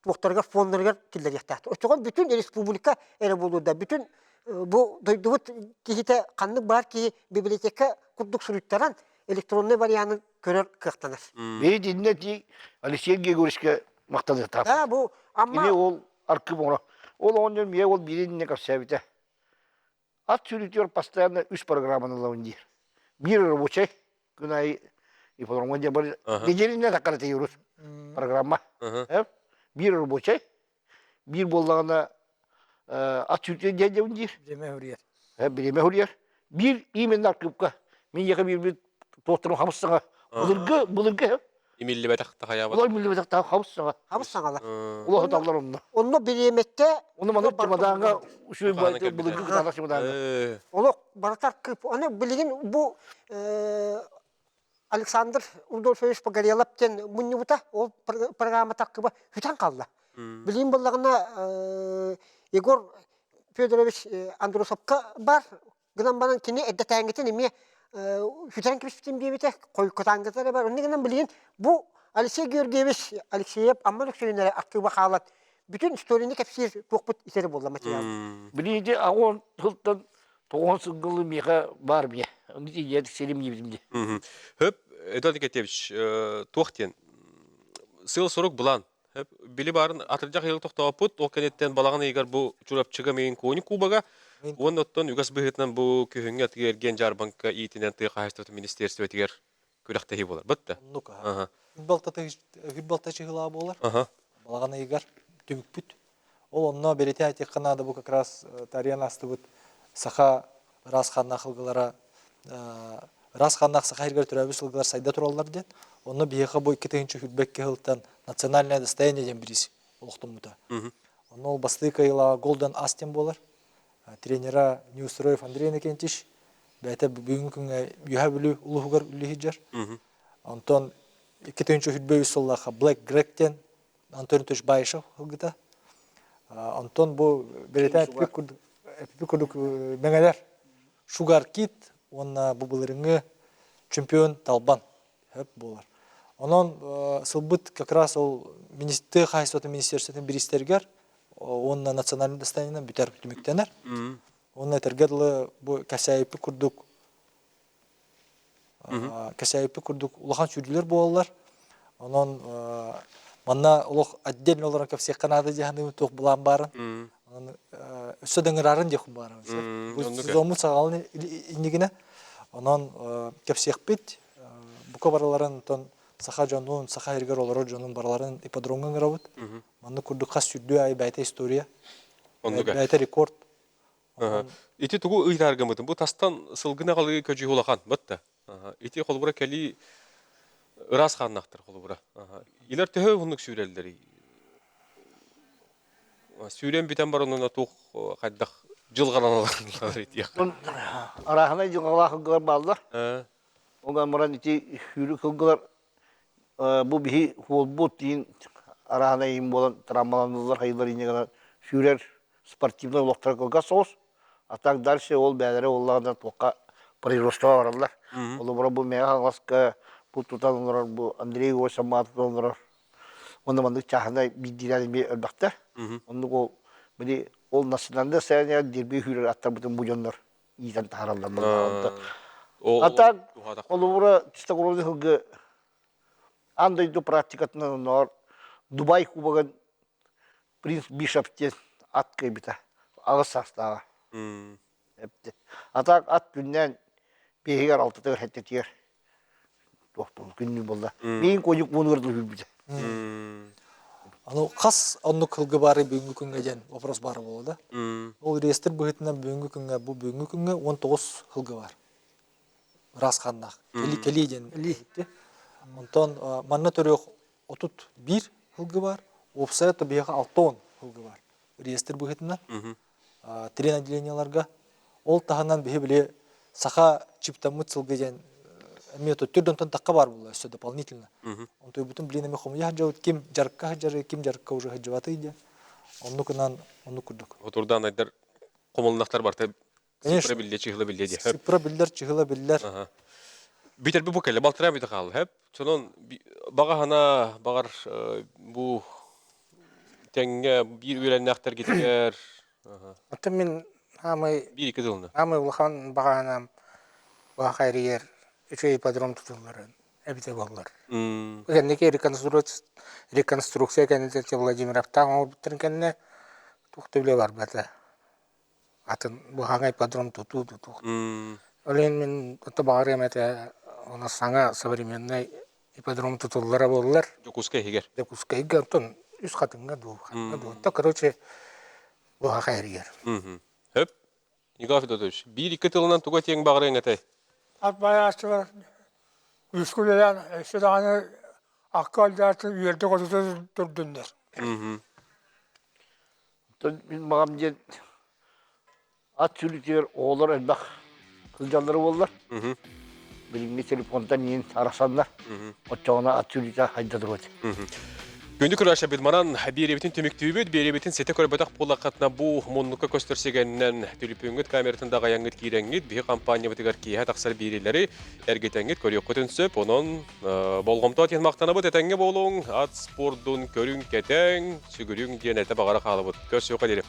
туохтарыгар фоннарыгар киллэриэхтээхтэр. Оччоҕо бүтүн республика эрэ буолуо да, бүтүн бу дойдубут киһитэ ханнык баар киһи библиотека курдук суруйтаран электронный варианын көрөр кыахтанар. Бэйи итиннэ ти Алексей Григорьевичка махтаныахтаах. Да, бу Амма Кини ол аркып оҥоро. Ол оҕонньор миэ ол биири иннинэ көрсөөбүтэ. Ат сүүрүүтүгэр постоянно үс программаны ылабын диир. Биир рабочай күн аайы ипподромҥа диэн бар неделянан таккара тиийэрус программа. Биир рабочай, биир буоллаҕына. Ат сүүртүн диэн дьэбин диир. Бириэмэ хөрүйэр. Бириэмэ хөрүйэр. Биир именно аркыыпка. Мин ийэхэ биирбит туохтарым хабыс саҥа. Былыргы, былыргы Имиллибэтэх тахайаабат. Улар имиллибэтэх таха хабыс саҥа. Хабыс саҥалар. Улахан таллар онно. Онно бириэмэтте Онно маннык чемодаҥҥа үчүгэй былыргы кытаанах чемодаҥҥа. Олох барытар кып. Аны билигин бу Александр Рудольфович Погорелов диэн мунньубута, ол программа таккыба сүтэн хаалла. Билигин буоллаҕына Егор Федорович Андросовка бар, гынан баран кини эрдэтээҥҥитин эмиэ сүтэрэн кэбиспитин диэбитэ, хойуккутааҥҥыта эрэ бар. Онно гынан билигин бу Алексей Георгиевич Алексеев Амма Лөксөйүннэрэ актыыба хаалан бүтүн историяны кэпсиир туохпут итери буолла материал. Билиити аҕуон тылтан Тоҕуһун сылгылыы миэхэ баар бие. Ону тиийэ сирим диэбитим дии. Хөп, Эдуард Никитевич, туох диэн? Сыал-сорук былаан. Хөп, били баарын атырдьах ыйыгар тохтооппут, ол кэнниттэн балаҕан ыйыгар бу Чурапчыга миин Кони кубога, уонна оттон үгэс быһыытынан бу күһүҥҥү атыы-эргиэн дьаарбаҥка иитинэн тыа хаһаайыстыбатын министиэристибэтигэр күрэхтэһии буолар. Бытта. Оннук аха. Үр балта чыһылаа буолар. Балаҕан ыйыгар түмүкпүт. Ол онно бэлиэтээн этиэххэ наада бу как раз тарыйан аастыбыт саха ыраас хааннаах сылгылара ыраас хааннаах саха сиригэр төрөөбүт сылгылар сайда тураллар диэн. Онно биһиэхэ бу 2022 сылтан национальное достояние диэн бириис олохтоммута. Онно ол бастакы кыайыылааҕа Golden Ас диэн буолар. Тренера Неустроев Андрей Иннокентьевич бэйэтэ бүгүҥҥү күҥҥэ Үөһээ Бүлүү улууһугар үлэлии сылдьар. Онтон 2023 сыллаахха Black Greg диэн Антон Анатольевич Баишев ылгыта. Онтон бу бэлиэтээн эппит курдук, эппит курдук мэҥэлэр Sugar Kid уонна бу былырыҥҥы чемпион Талбан хөп буолар. Онон сылбыт как раз ол тыа хаһаайыстыбатын министерствотын бириистэригэр уонна национальнай достояниенан бүтэр түмүктэнэр. Уонна этэргэ дылы бу кэсээйиппит курдук кэсээйиппит курдук улахан сүүрдүүлэр буолаллар. Онон манна олох отдельно олорон кэпсиэххэ наада дии саныыбын туох былаан баарын. Онон өссө да ыҥырарын диэххин баарым. Бу сезоммут саҕалан иннигинэ. Онон кэпсиэхпит. Бука барыларын онтон саха дьонун, саха сиригэр олорор дьонун барыларын ипподромҥа ыҥырабыт. Маннык курдук хас сүүрдүү аайы бэйэтэ история, бэйэтэ рекорд. Ити тугу ыйытааргаммытын бу тастан сылгыны аҕалыы көдьүүһэ улахан батта. Ити холобура кэлии ыраас хааннаахтар холобура. Илэр төһө уһуннук сүүрэллэрий? Сүүрэн бүтэн баран онно туох хайдах дьылҕаланалар итиэх. Арааһынай дьылҕалаах сылгылар бааллар. Ол гынан баран ити сүүрүк сылгылар бу биһи суолбут иин арааһынай иин буолан травмаланаллар хайыылар инньэ гынан сүүрэр спортивнай олохторо кылгас соҕус. А так дальше ол бэйэлэрэ буоллаҕына туохха производствоҕа бараллар. Холобура бу Мэҥэ Хаҥаласка бу тутан олорор бу Андрей Егорович Самматов тутан олорор. Уонна маннык чааһынай биирдиилээн эмиэ элбэхтэр. Оннук ол били ол национальное состояние дерби сүүрэр аттарбытын бу дьоннор иитэн таһаараллар буоллаҕа. А так холобура чистокровный сылгы аан дойду практикатынан оннооҕор Дубай кубогын принц Бишоп диэн ат кыайбыта аҕыс саастааҕа. А так ат күннээн биэһигэр алтатыгар сэттэтигэр туох күннүү буолла. Миин куонньук муунугар да сүүрбүтэ. Аны хас оннук сылгы баары бүгүҥҥү күҥҥэ диэн вопрос баар буолла да. Ол реестр быһыытынан бүгүҥҥү күҥҥэ бу бүгүҥҥү күҥҥэ 19 сылгы бар. Ыраас хааннаах. Кэли кэли диэн. Онтон манна төрүөх 31 сылгы бар. Уопсайа то биһиэхэ 60 сылгы бар. Реестр быһыытынан. Трен отделениеларга. Ол таһынан биһи били саха чиптаммыт сылгы диэн эмиэ төрт онтон тахха баар буолла өссө дополнительно. Онтуйбутун билин эмиэ хомуйа сылдьабыт ким дьарыкка сылдьары, ким дьарыкка уже сылдьыбатый диэн. Оннукунан оннук курдук. Отурдаан айдар хомулунахтар барта цифра билле, чыһыла билле дии. Цифра биллэр, чыһыла биллэр. Бүтэрби бу кэллэ, балтараа бүтэ хаалла. Хэп. Сонон баҕа хана бағар бу тэҥҥэ биир үөрэннээхтэргитигэр Оттон мин аамай биир-икки тылына. Аамай улахан баҕаанам баха эрийэр үчүгэй ипподром тутулларын эбитэ буоллар. Кэнники реконструкция кэнниттэн Владимировтаах оҥорбуттарын кэннэ туох да үлэ барбата. Атын быһаҥа ипподром тутуу тутуу. Ол иһин мин ото баҕарыам этэ оны саҥа современный ипподром тутуллара буоллар. Дьокуускай иһигэр. Дьокуускайга оттон үс хатыҥҥа дуу, ханна дуу. То короче. Буһаха эригэр. Хөп. Николай Федотович, биир-икки тылынан тугу этиэҥ баҕарыаҥ этэй? Ат байааччылар үскү үлэлээн өссө даҕаны акка алдьаатын үөрдэ-көтүтэ турдуннар. Оттон мин баҕам диэн ат сүлүтүгэр оҕолор элбэх сылдьаллара буоллар. Билиҥҥи телефонтан иин арахсаннар, оччоҕуна ат сүлүтэ хайда туруо этэ. Күндү көрөөччүбүт манан биэриэбитин түмүктүүбүт. Биэриэбитин ситэ көрбөтөх буоллаххытына бу муннукка көстөр сигэнинэн түлүпүөҥҥүт камератын даҕайаҥҥыт киирэҥҥит биһи компаниябытыгар киэһэ тахсар биэриилэри эргитэҥҥит көрүөххүтүн сөп. Онон болҕомто диэн махтанабыт этэҥҥэ буолуҥ, ат спордун көрүҥ кэтэҥ, сүгүрүҥ диэн этэ баҕара хаалабыт. Көрсүөххэ диэри.